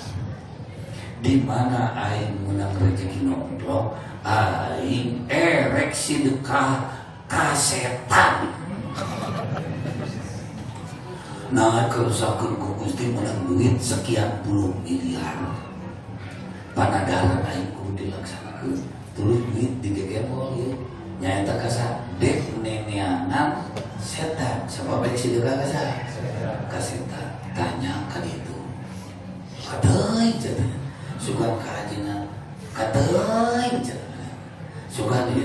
di mana aing menang rezeki nomplok aing erek sedekah ka setan. Nah kerusakan ku Gusti menang duit sekian puluh miliar panadaran aing kudu dilaksanakeun terus duit digegembol ieu nyaeta ka dek neneangan setan sabab rek sedekah ka saha ka setan tanya ka ditu kateuing cenah sugan ka ajeuna kateuing cenah sugan ieu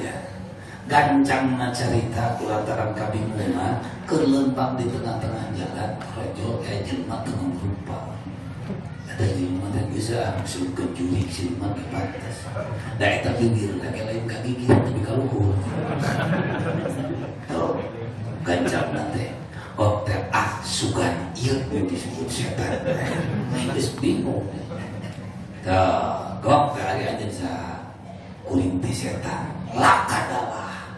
gancangna carita kulantaran kabingungan keur lempang di tengah-tengah jalan rojo aya jelema teu rupa ada jelema teh geus disebutkeun jurig jelema ge pantes da eta bibir lagi lain ka gigir tapi ka luhur tuh gancangna teh oh teh ah sugan ieu disebut setan geus bingung. Tah, gok teh ari anjeun saha kuring teh setan lakadalah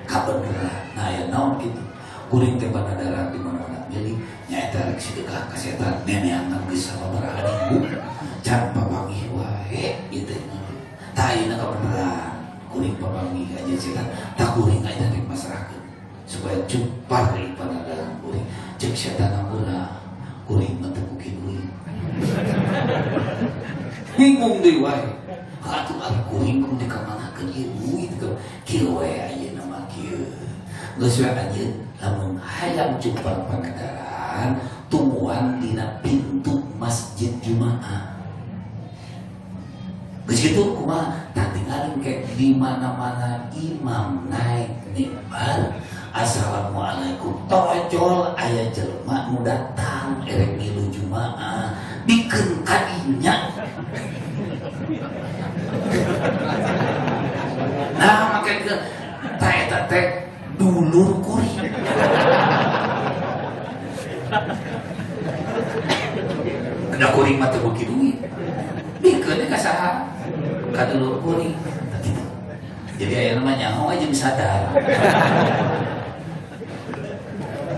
kabeneran. Nah ya naon kitu kuring teh panadaran di mana-mana milik nyaeta rek sedekah ka setan neneangan geus sababaraha minggu can papanggih wae ieu teh. Tah ayeuna kabeneran kuring papanggih anjeun setan tah kuring ayeuna rek masrahkeun supaya cupar deui panadaran kuring ceuk setan ampura kuring mah teu mungkin duit. Bingung deui wae. Atuh ari kuring kudu dikamanakeun ieu duit ke kieu wae ayeuna mah kieu. Geus we anjeun lamun hayang cupar panadaran tungguan dina pintu masjid Jumaah. Geus kitu kumaha tah tinggalin ke di mana-mana imam naik mimbar assalamualaikum tojol aya jelema nu datang erek ngilu Jumaah bikeun kadinya. Nah make ke ta eta teh dulur kuring. Da kuring mah teu beuki duit. Bikeun ka saha? Ka dulur kuring. Kitu. Jadi aya mah nyaho jeung sadar.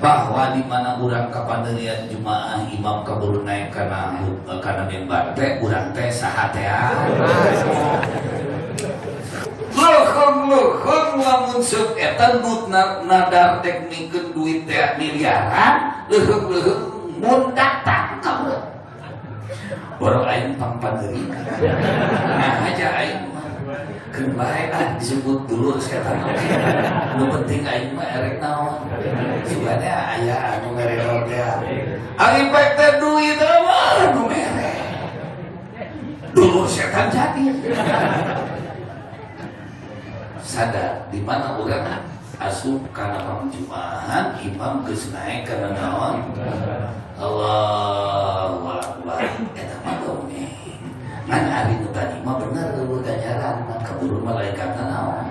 Bahwa di mana urang kapanerian Jumaah imam kaburu naik kana kana mimbar teh urang teh saha teh. Leuheung-leuheung lamun seuk eta nu nadar dek mikeun duit teh miliaran, leuheung-leuheung mun datang ka urang. Borok aing pangpaneurina. Nah aja aing mah. Keun bae ah disebut dulur setan oge. Nu penting aing mah erek naon. Sugane aya anu mere naon teh. Ari pek teh duit mah nu mere. Dulur setan jadi. Sadar di mana urang asup kana pangjumahan imam geus naek kana naon? Allahu Akbar. Eta mah dongeng. Ngan ari nu tadi mah bener eueuh ganjaran mah kaburu malaikatna naon?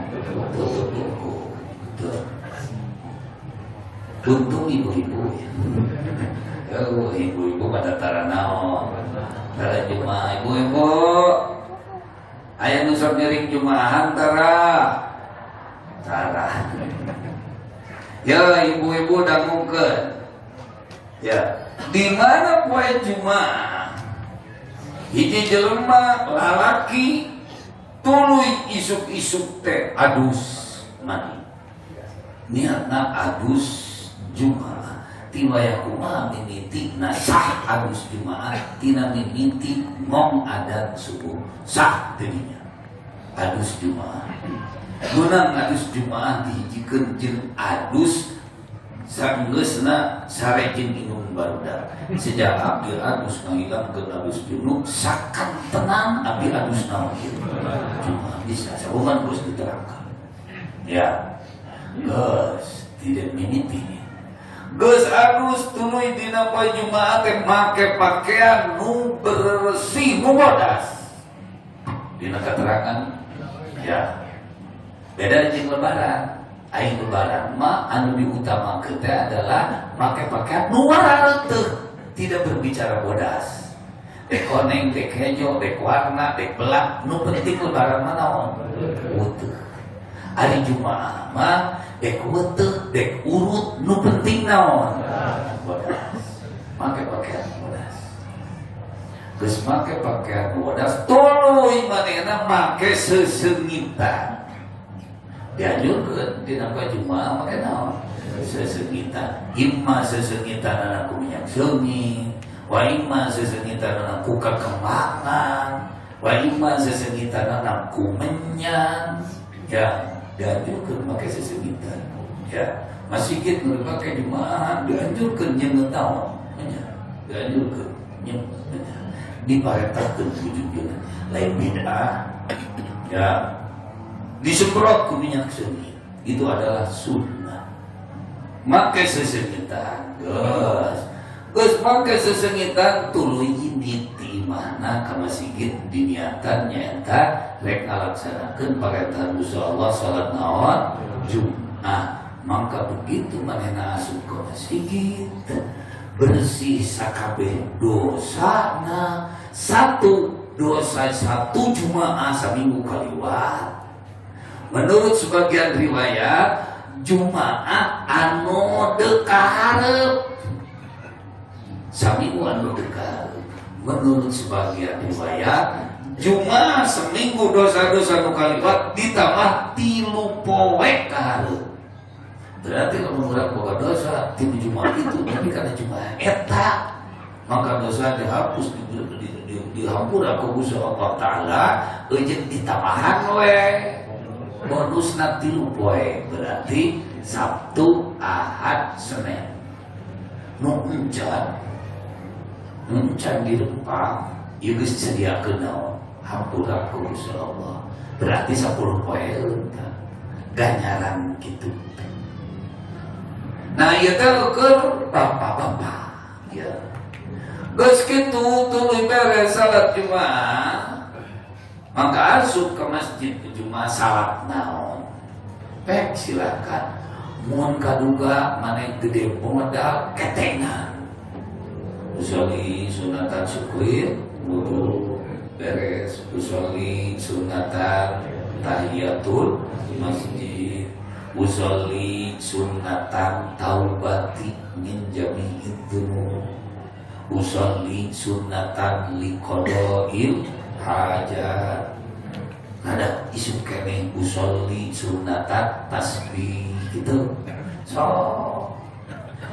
Tutup buku. Tuh. Untung ibu-ibu ya. Oh, ibu-ibu pada tara naon? Tara jumaah ibu-ibu. Aya nu sok ngiring jumaahan tara? Tara. Ya ibu-ibu dangukeun. Ya, di mana poe Jumaah? Hiji jelema lalaki tuluy isuk-isuk teh adus mandi. Niatna adus Jumaah. Tiwaya kumaha mimitina sah adus Jumaah tina mimiti ngong adan subuh sah tadinya adus Jumaah. Menang adus Jumaah dihijikeun jeung adus sanggeusna sare jeung inum barudak. Sejak abdi adus ngahilangkeun adus junub sakan tenang abdi adus naon ieu. Jumaah bisa sabuman terus diterangkan. Ya. Geus tidak mimiti. Geus adus tuluy dina poe Jumaah teh make pakaian nu bersih nu bodas. Dina keterangan ya. Beda jeung lebaran. Aing lebaran mah anu diutamakeun teh adalah make pakaian nu warareunteuh, tidak berbicara bodas. Dek koneng, dek hejo, dek warna, dek belah, nu penting lebaran mah naon? Weutuh. Ari Jumaah mah dek weutuh, dek urut, nu penting naon? Bodas. Make pakaian bodas. Geus make pakaian bodas, tuluy manehna make sesengitan. Dianjurkeun dina poe Jumaah make naon? Sesengitan. Imma sesengitan ku minyak seungit, wa imma sesengitan ku kekembangan, wa imma sesengitan ku menyan. Ya, dianjurkeun make sesengitan. Ya, masjid nu dipake Jumaah dianjurkeun nyeungeut naon? Menyan. Dianjurkeun nyeungeut menyan. Diparentahkeun wujudkeun lain bid'ah. Ya, disemprot ku minyak seungit itu adalah sunnah. Make sesengitan, geus geus make sesengitan tuluy niti mana ka masjid diniatan nyaeta rek ngalaksanakeun parentahan Gusti Allah salat naon Jumat. Maka begitu manehna asup ke masjid bersih sakabeh dosana, satu dosa satu Jumaah saminggu kaliwat. Menurut sebagian riwayat Jumaah anu deukeut saminggu anu dekat. Menurut sebagian riwayat Jumaah seminggu dosa-dosa nu kaliwat ditambah 3 poe kahareup. Berarti lamun urang boga dosa tilu Jumaah itu, tapi karena Jumaah eta maka dosa dihapus, dihampura ku Gusti Allah Ta'ala eujeun ditambahan we bonusna 3 poe, berarti Sabtu, Ahad, Senin. Nu encan encan dirempang ieu geus disediakeun naon hampura ku Gusti Allah, berarti 10 poe ganjaran kitu. Nah ieu teh keur bapak-bapak ya. Geus kitu tuluy beres salat Jumaah maka asup ke masjid Jumaah salat naon pek silakan. Mun kaduga maneh gede modal ketengan usolli sunatan syukur wudu beres, usolli sunatan tahiyatul masjid, usolli sunatan taubati min jami'id dzunub, usolli sunatan liqada'il hajat. Ada isuk keneh usolli sunnatat tasbih gitu. So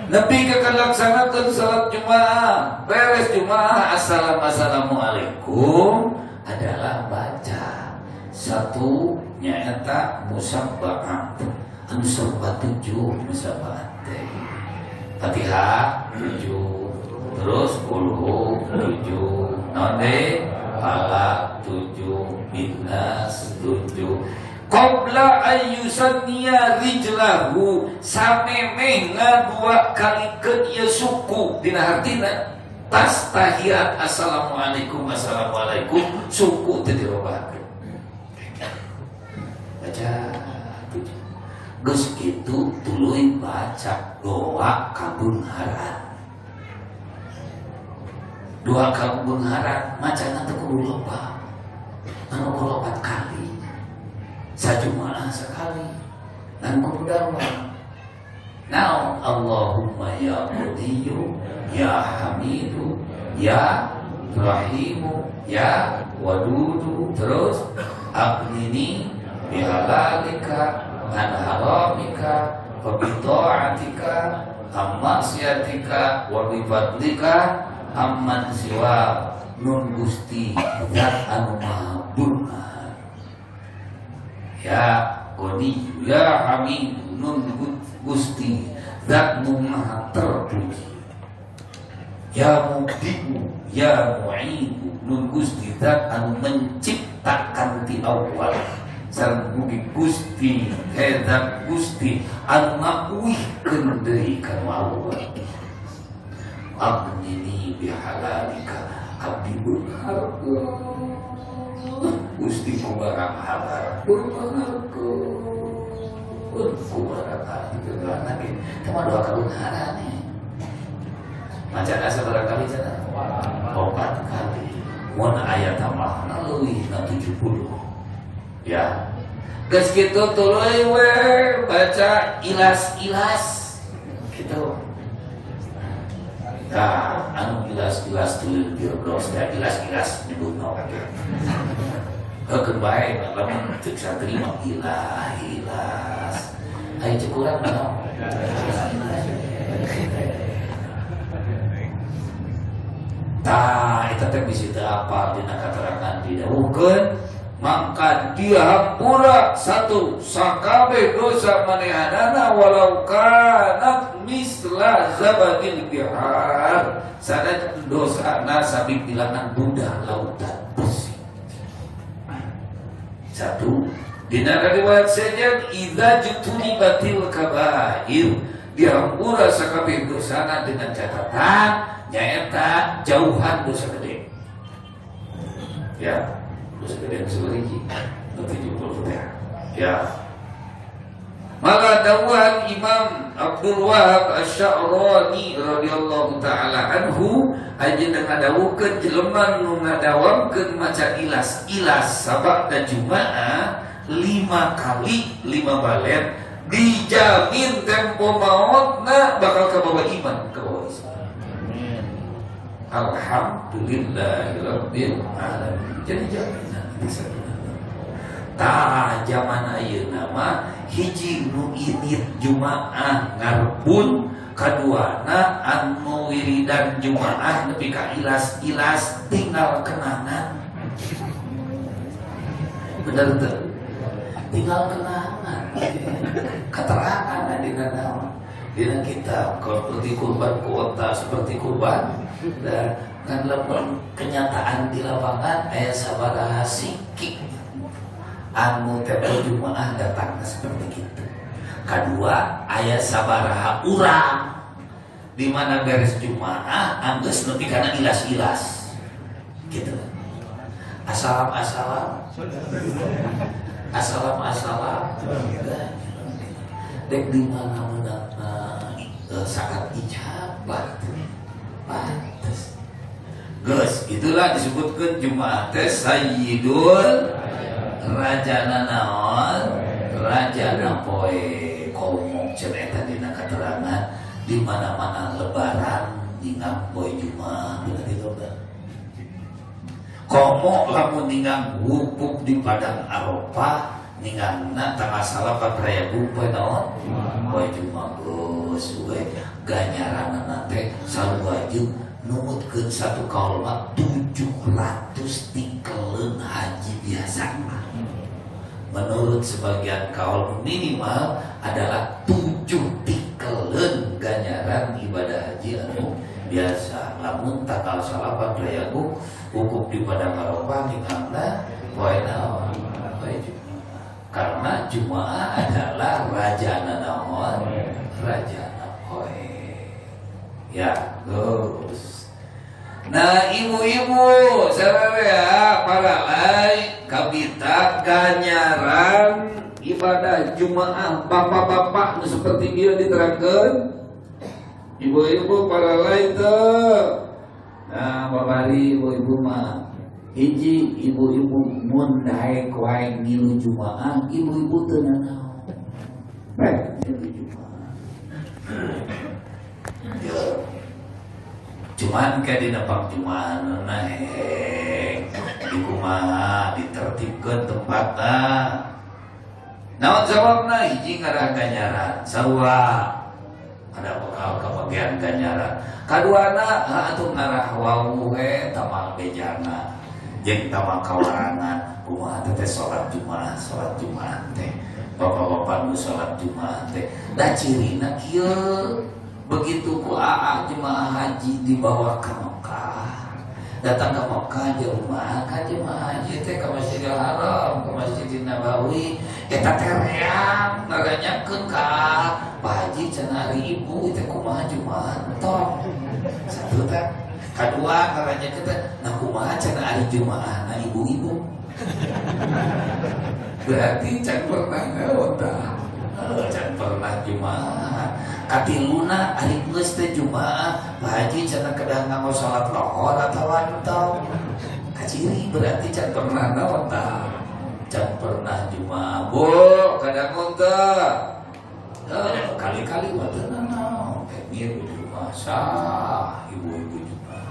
nepi ka kalaksanakeun salat Jumaah, beres Jumaah assalamualaikum adalah baca satu nyaeta musabbaat anu serba tujuh. Musabbaat teh Fatihah tujuh, terus kulhu tujuh, naon deui, falaq tujuh, binnas tujuh. Qabla ayyusanniya rijlahu, samemeh ngadua kalikeun ieu suku, dina hartina tas tahiyat assalamualaikum assalamualaikum suku teu dirobahkeun, baca tujuh. Geus kitu tuluy baca doa kabeungharan. Doa kabeungharan macana teu kudu loba, anu kudu opat kali sajumaah sekali dan kudu dawam. Naon? Allahumma ya Ghaniyu ya Hamidu ya Rahimu ya Wadudu, terus aghnini bihalalika an haramika wa bi ta'atika am maksiatika wa bi fadlika amman siwa. Nun Gusti zat anu maha beunghar, ya Ghani ya Hamid, nun Gusti zat nu maha terpuji, ya Mubdi'u ya Mu'idu, nun Gusti zat anu menciptakan ti awal, sareng mugi Gusti hezat Gusti anu ngauihkeun deui ka nu awal. Aghnini bihalalika, abdi beunghar Gusti ku barang halal, beungharkeun ku barang halal. Itu doa lagi cuma doa kabeungharan nih. Macana sabaraha kali cenah? Opat kali. Mun aya tambahna leuwih na 70 ya. Geus kitu tuluy we baca ilas-ilas gitu. Nah, anu ilas-ilas tuluy firdaus teh, ilas-ilas nyebutna oge. Heukeun bae lamun ceuk santri mah ilah ilas. Aya ceuk urang naon? Tah, eta teh bisi teu apal dina katerangan didawuhkeun mangka dihampura satu sakabeh dosa manehanana walau kanat misla zabadil bihar, sanajan dosana sabi bilangan budak lautan bersih. Satu dina riwayat sejen idza jutunibatil kabair, dihampura sakabeh dosana dengan catatan nyaeta jauhan dosa gede ya. Dosa gede nu sabaraha? Nu 70 teh ya. Maka dawuhan Imam Abdul Wahab Asy-Sya'rani radhiyallahu taala anhu ajeuna ngadawuhkeun jelema nu ngadawamkeun maca ilas-ilas sabada Jumaah 5 kali 5 balen dijamin tempo mautna bakal kabawa iman, kabawa Islam. Alhamdulillahirabbil alamin. Jadi jaminan bisa. Tah, zaman ayeuna mah hiji nu init Jumaah ngarbun, kaduana anu wiridan Jumaah nepi ka ilas-ilas tinggal kenangan. Bener teu? Tinggal kenangan. Keterangan dina naon? Dina kitab kalau seperti kurban kuota, seperti kurban dan kan lamun kenyataan di lapangan aya sabaraha sikik anu tempo Jumaah datang seperti itu. Kedua, aya sabaraha urang di mana beres Jumaah anggeus nepi kana ilas-ilas. Gitu. Assalam assalam. Assalam assalam. Dek di mana menang saat ijabah pantes. Geus, itulah disebutkan Jumaah teh sayyidul rajana naon? Rajana poe. Komo cenah eta dina keterangan di mana-mana lebaran dina poe Jumaah berarti lebaran. Komo lamun ningang wukuf di Padang Arafah ningangna tanggal 9 Rayagung poe naon? Poe Jumaah geus we ganjaranna teh sarua jeung numutkeun satu kaul mah 700 tikeleun haji biasa. Menurut sebagian kaul minimal adalah 7 tikeleun ganjaran ibadah haji anu biasa. Lamun tanggal 9 Rayagung wukuf di Padang Arafah ningangna poe naon? Poe Jumaah. Karena Jumaah adalah rajana naon? Rajana poe. Ya, terus. Nah, ibu-ibu, ya, para lain kabita ganjaran ibadah Jumaah bapak-bapak nu seperti dia diterangkan. Ibu-ibu para lain tuh. Nah, babari ibu-ibu mah hiji ibu-ibu mun daek wae ngilu Jumaah, ibu-ibu teu nanaon. Baik, ngilu Jumaah. Ya. Cuman kayak di nepak Jumaah na hek di kumaha ditertibkeun tempatna. Naon sababna hiji ngarah ganjaran sarua ada bekal kebagian ganjaran. Kaduana atuh ngarah wawuh we tamal bejana jeung tamal kawarangan kumaha teh salat Jumaah, salat Jumaah teh bapak-bapak nu salat Jumaah teh da cirina kieu. Begitu ku AA jemaah haji dibawa ke Mekah, datang ke Mekah jemaah kan jemaah haji teh ke Masjidil Haram, ke Masjidil Nabawi, eta teh reang naranyakeun ka Pak Haji cenah ari ibu teh kumaha jemaah tong. Satu teh, kadua naranyakeun teh nah kumaha cenah ari jemaah na ibu-ibu. Berarti can pernah naon tah? Can pernah jumaah. Katiluna ari geus teh jumaah, Pak Haji cenah kedah nganggo salat lohor atawa entong. Kaciri berarti can pernah naon tah? Can pernah jumaah. Bu, kadang teh. Kali-kali mah teu nanaon. Ngilu jumaah sah ibu-ibu jumaah.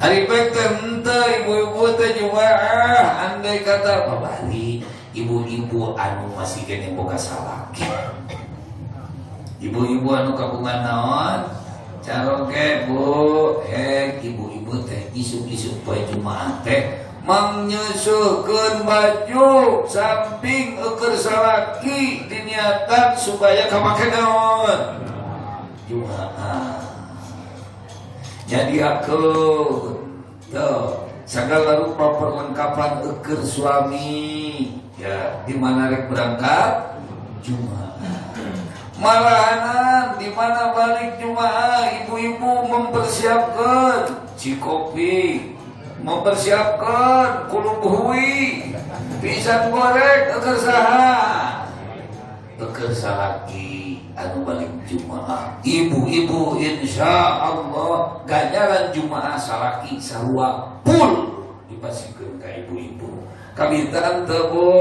Ari pek teh henteu ibu-ibu teh jumaah andai kata babari ibu-ibu anu masih kene boga salaki. Ibu-ibu anu kagungan naon? Caroge bu, hek ibu-ibu teh isuk-isuk poe Jumaah teh mangnyusuhkeun baju samping eueur salaki diniatan supaya kamake naon? Jumaah. Nyadiakeun tuh segala rupa perlengkapan eueur suami ya di mana rek berangkat Jumaah. Malahanan di mana balik Jumaah ibu-ibu mempersiapkan cikopi, mempersiapkan kulub hui, pisang goreng eueur saha? Eueur salaki anu balik Jumaah. Ibu-ibu insya Allah ganjaran Jumaah salaki sarua full dipasihkeun ka ibu-ibu. Kabitan teu bu?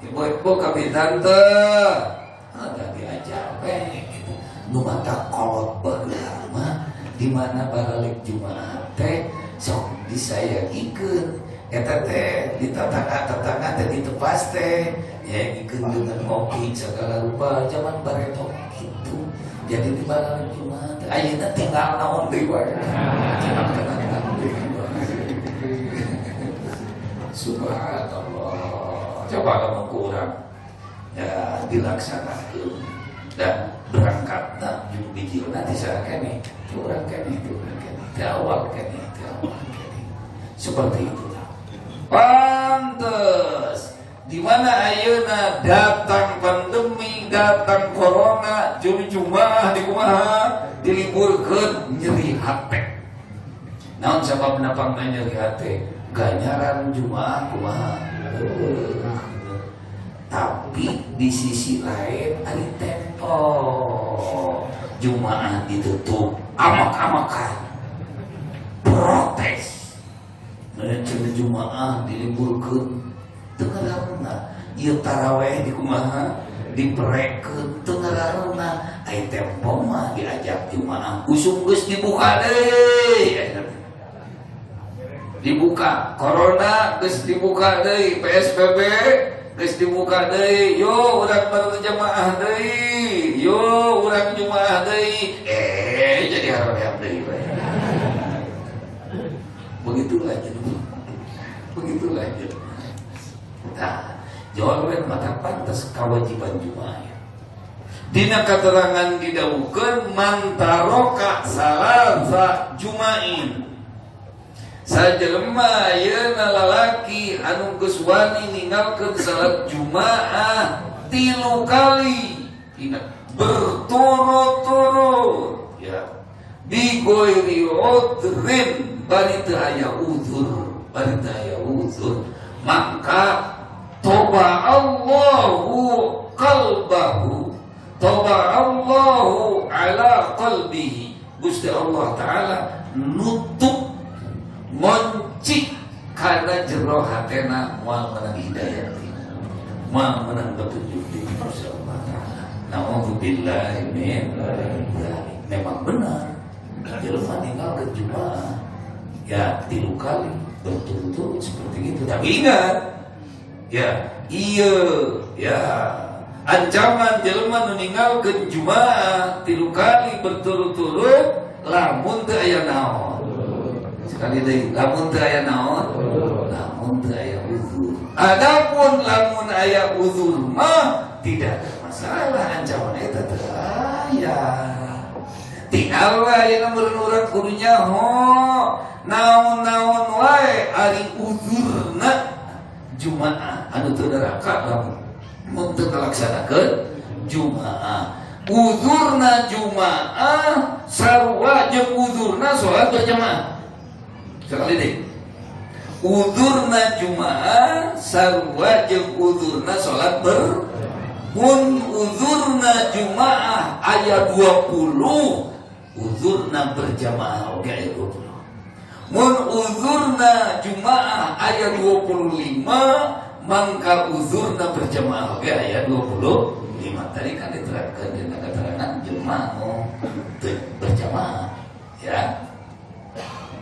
Ibu-ibu kabitan teu? Ada diajar we gitu. Nu mata kolot baheula mah di mana baralik Jumaah teh sok disayagikeun eta teh di tetangga-tetangga teh ditepas teh yagikeun dengan kopi segala rupa zaman bareto gitu. Jadi di baralik Jumaah teh ayeuna tinggal naon deui wae. Tinggal deui wae. Subhanallah. Coba kamu kurang ya dilaksanakan dan berangkatna bijilna ti saha keneh, ti urang keneh, ti urang keneh, ti awal keneh, ti awal keneh. Seperti itu. Pantes di mana ayeuna datang pandemi, datang corona, juli Jumaah di kumaha diliburkeun nyeri hate. Naon sababna pangna nyeri hate? Ganjaran Jumaah kumaha? Tapi di sisi lain ari tempo Jumaah ditutup amak-amakan protes. Nah, cenah Jumaah diliburkeun teu ngarareuna. Ieu taraweh di kumaha diperekeun teu ngarareuna. Ai tempo mah diajak Jumaah usum geus dibuka deui. Dibuka corona geus dibuka deui, PSBB geus dibuka deui, yo urang berjamaah deui, yo urang jumaah deui, jadi haroream deui we. Begitulah jadi. Begitulah jadi. Nah, jawab mata pantas kewajiban jumaah. Dina keterangan didawuhkeun man taroka salasa jumain. Sajelema ayeuna lalaki anu geus wani ninggalkeun salat jumaah 3 kali. Ingat, berturut-turut ya. Bi ghairi udrin, bari teu aya uzur, bari teu aya uzur, maka toba Allahu qalbahu, toba Allahu ala qalbihi. Gusti Allah Ta'ala nutup ngonci karena jero hatena moal menang hidayah, moal menang petunjuk di Gusti Allah Ta'ala. Na'udzubillahi min dzalik. Memang benar jelema ninggalkeun jumaah ya 3 kali berturut-turut seperti itu. Tapi ingat ya, iya ya, ancaman jelema nu ninggalkeun jumaah 3 kali berturut-turut lamun teu aya naon. Sekali deui, lamun teu aya naon, lamun teu aya uzur. Adapun lamun aya uzur mah tidak ada masalah, ancaman eta teu aya. Tinggal wae ayeuna meureun urang kudu nyaho naon-naon wae ari uzurna jumaah anu teu neraka lamun mun teu ngalaksanakeun jumaah. Uzurna jumaah sarua jeung uzurna salat berjamaah. Sekali deui. Uzurna jumaah sarua jeung uzurna salat ber. Mun uzurna jumaah aya 20, uzurna berjamaah oge aya 20. Mun uzurna jumaah aya 25, mangka uzurna berjamaah oge aya 25. Tadi kan diterangkan dina keterangan jemaah teu berjamaah ya.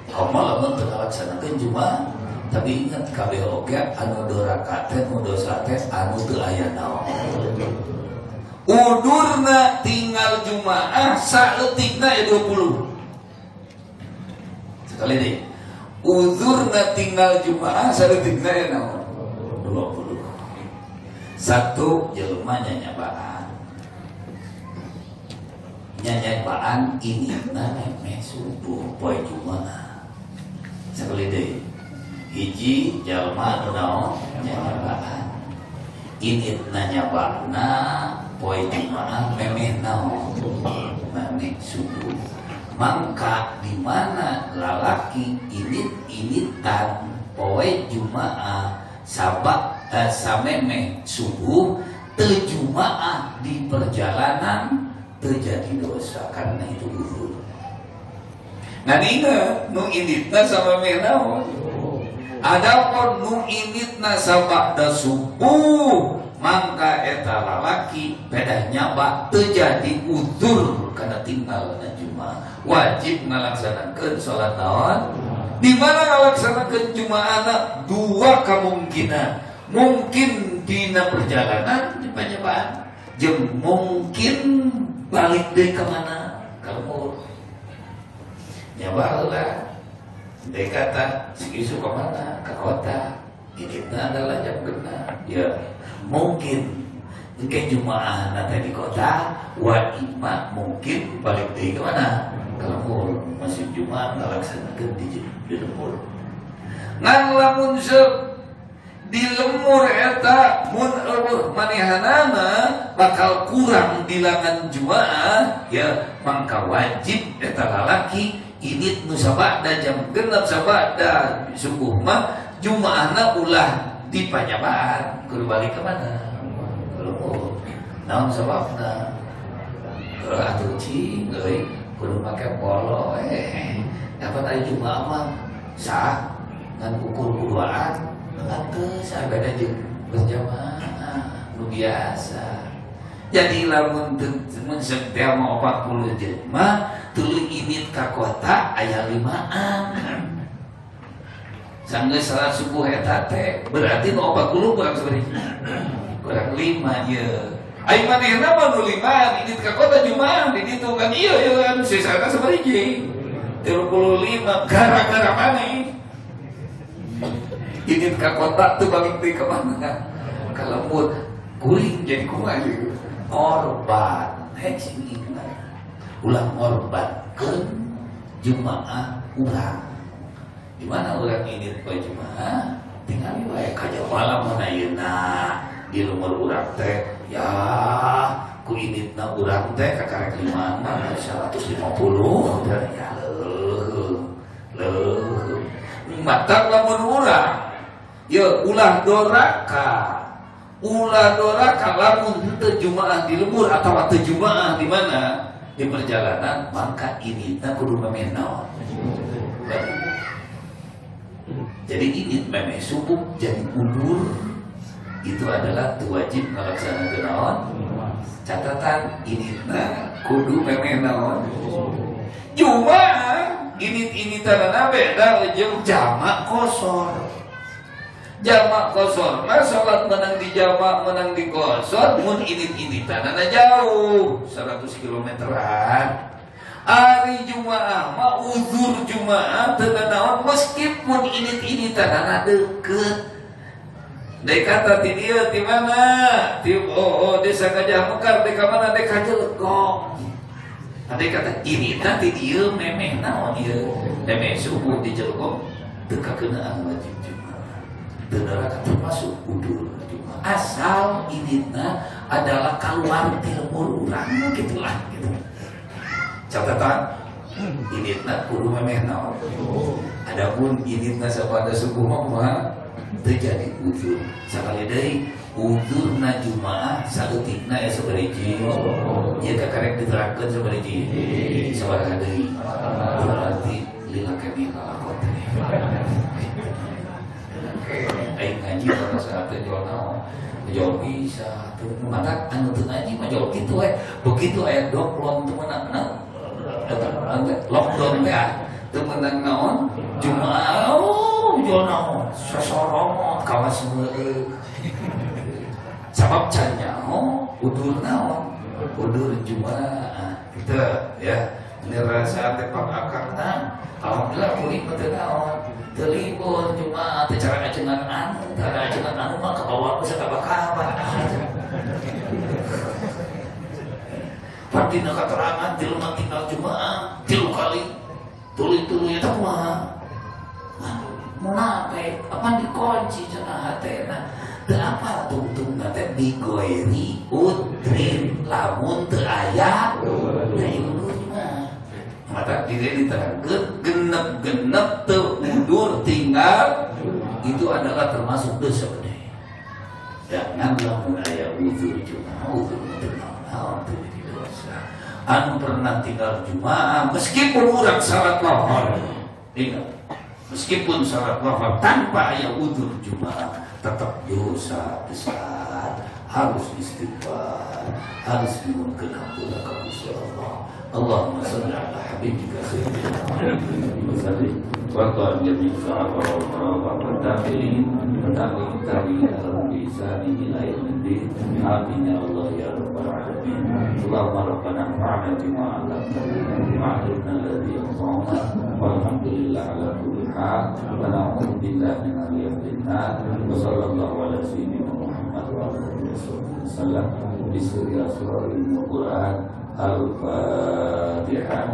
Komo lamun teu ngalaksanakeun jumaah, tapi ingat kabeh oge anu doraka teh, nu dosa teh anu teu aya naon. Udurna tinggal jumaah saeutikna aya 20. Sekali deui. Uzurna tinggal jumaah saeutikna aya naon? 20. Satu jelema nyanyabaan. Nyanyabaan ini na memeh subuh poe jumaah. Sekali deui. Hiji jalma anu naon nyanyabaan. Ini nanyabana poe jumaah memeh naon? Memeh subuh. Mangka di mana lalaki init-initan poe jumaah sabak samemeh subuh teu jumaah di perjalanan terjadi dosa karena itu uzur. Nah ingat nu initna samemeh naon? Adapun nu initna sabada subuh mangka eta lalaki pedah nyaba terjadi uzur karena tinggal na jumaah. Wajib ngalaksanakeun salat naon? Di mana ngalaksanakeun jumaahna? Dua kemungkinan. Mungkin dina perjalanan di panyabaan, jeung mungkin balik deui ka mana? Ka lembur. Nyaba heula. Deui kata segitu ke mana? Ke kota. Ini adalah jam genap. Ya, mungkin ke jumaah nanti di kota, wa ima mungkin balik deui ke mana? Ke lembur. Masih jumaah ngalaksanakeun di lembur. Ngan lamun di lemur eta mun eueuh manehanana bakal kurang bilangan jumaah ya, mangka wajib eta lalaki init nu sabada jam genep sabada subuh mah jumaahna ulah di panyabaan, kudu balik ke mana? Ke lembur. Naon sababna? Heuh atuh cing euy, kudu make polo dapat ari jumaah mah sah ngan ukur kuduaan pantes beda jeung berjamaah nu biasa. Jadi lamun mun teh mah 40 jelema tuluy init ka kota aya 5an. Sanggeus salat subuh eta teh berarti nu 40 kurang sabaraha? Kurang 5 ieu. Ai manehna mah nu 5 indit ka kota Jumaah di ditu kan ieu ieu anu sisana sabaraha? 35 gara-gara maneh. Indit ka kota tuh balik deui ka mana? Ka lembur kuring jadi kumaha ieu? Korban. Hek sing ingat. Ulah ngorbankeun Jumaah urang. Di mana urang indit poe Jumaah? Tinggal wae ka malam mana ayeuna di lembur urang teh ya ku inditna urang teh kakarek 5 mah 150 ya leuh leuh matak lamun urang ya ulah doraka lamun henteu Jumaah di lembur atawa teu Jumaah di mana di perjalanan maka inditna kudu memeh naon. Jadi indit memeh subuh jadi udur itu adalah wajib ngalaksanakeun naon. Catatan inditna kudu memeh naon Jumaah. Indit-inditanana beda jeung jamak qosor. Jamak qosor mah salat menang di jamak menang di qosor mun indit-inditanana jauh 100 kilometeran. Ari Jumaah mah uzur Jumaah teu naon meskipun indit-inditanana deukeut. Dek kata ti dieu ti mana? Ti oh, desa Gajah Mekar dek ka mana dek ka Jelegong. Adek kata ini teh ti dieu memeh naon ieu? Memeh subuh di Jelegong teu kakeunaan wajib Jumaah. Teu neraka termasuk udur Jumaah. Asal inditna adalah keluar ti lembur urang gitulah gitu. Catatan inditna kudu memeh naon. Adapun inditna sapada subuh mah kumaha? Terjadi uzur. Sakali deui uzurna Jumaah saeutikna ya sabaraha? Ieu kakarek diterangkeun sabaraha? Sabaraha deui? Berarti lila keneh lalakon teh. Aing ngaji pada saat teh jual naon? Jual bisa teu mata anu teu ngaji mah jual kitu we. Begitu aya doklon teu meunang lockdown teh teu meunang naon? Jumaah oh jual naon? Sosoromot kawas heueuh. Sabab can nyaho udur naon? Udur Jumaah. Gitu ya. Ini rasa teh pak akangna. Alhamdulillah kuring mah teu naon. Teu libur Jumaah teh cara ajengan anu, cara ajengan anu mah kabawa ku sakaba-kaba. Dina keterangan jelema tinggal Jumaah 3 kali. Tuluy-tuluy eta kumaha? Munafik, apa dikunci cenah hatena. Teu apal tungtungna teh bigoiri udrin lamun teu aya teu mah. Mata diri diterangkeun genep-genep teu udur tinggal itu adalah termasuk dosa gede. Jangan lamun aya uzur Jumaah, uzur teu naon teu jadi dosa. Anu pernah tinggal Jumaah meskipun urang salat lohor. Ingat, meskipun salat lohor tanpa aya udzur Jumaah tetap dosa besar, harus istighfar, harus nyuhunkeun hampura ka Gusti Allah. Allahumma shalli ala habibika sayyidina Muhammad wa sallim wa qad jami' sahabah wa tabi'in wa tabi'in tabi'in lahum bi ihsani ila yaumiddin. Amin ya Allah ya rabbal alamin. Allahumma rabbana anfa'na bima 'allamtana wa 'allimna alladhi yanfa'una. Walhamdulillah ala kulli hal wa na'udzu billahi min adzabil nar. Wa sallallahu ala sayyidina Muhammad wa ala alihi wasallam. Bismillahirrahmanirrahim. Al-Fatihah.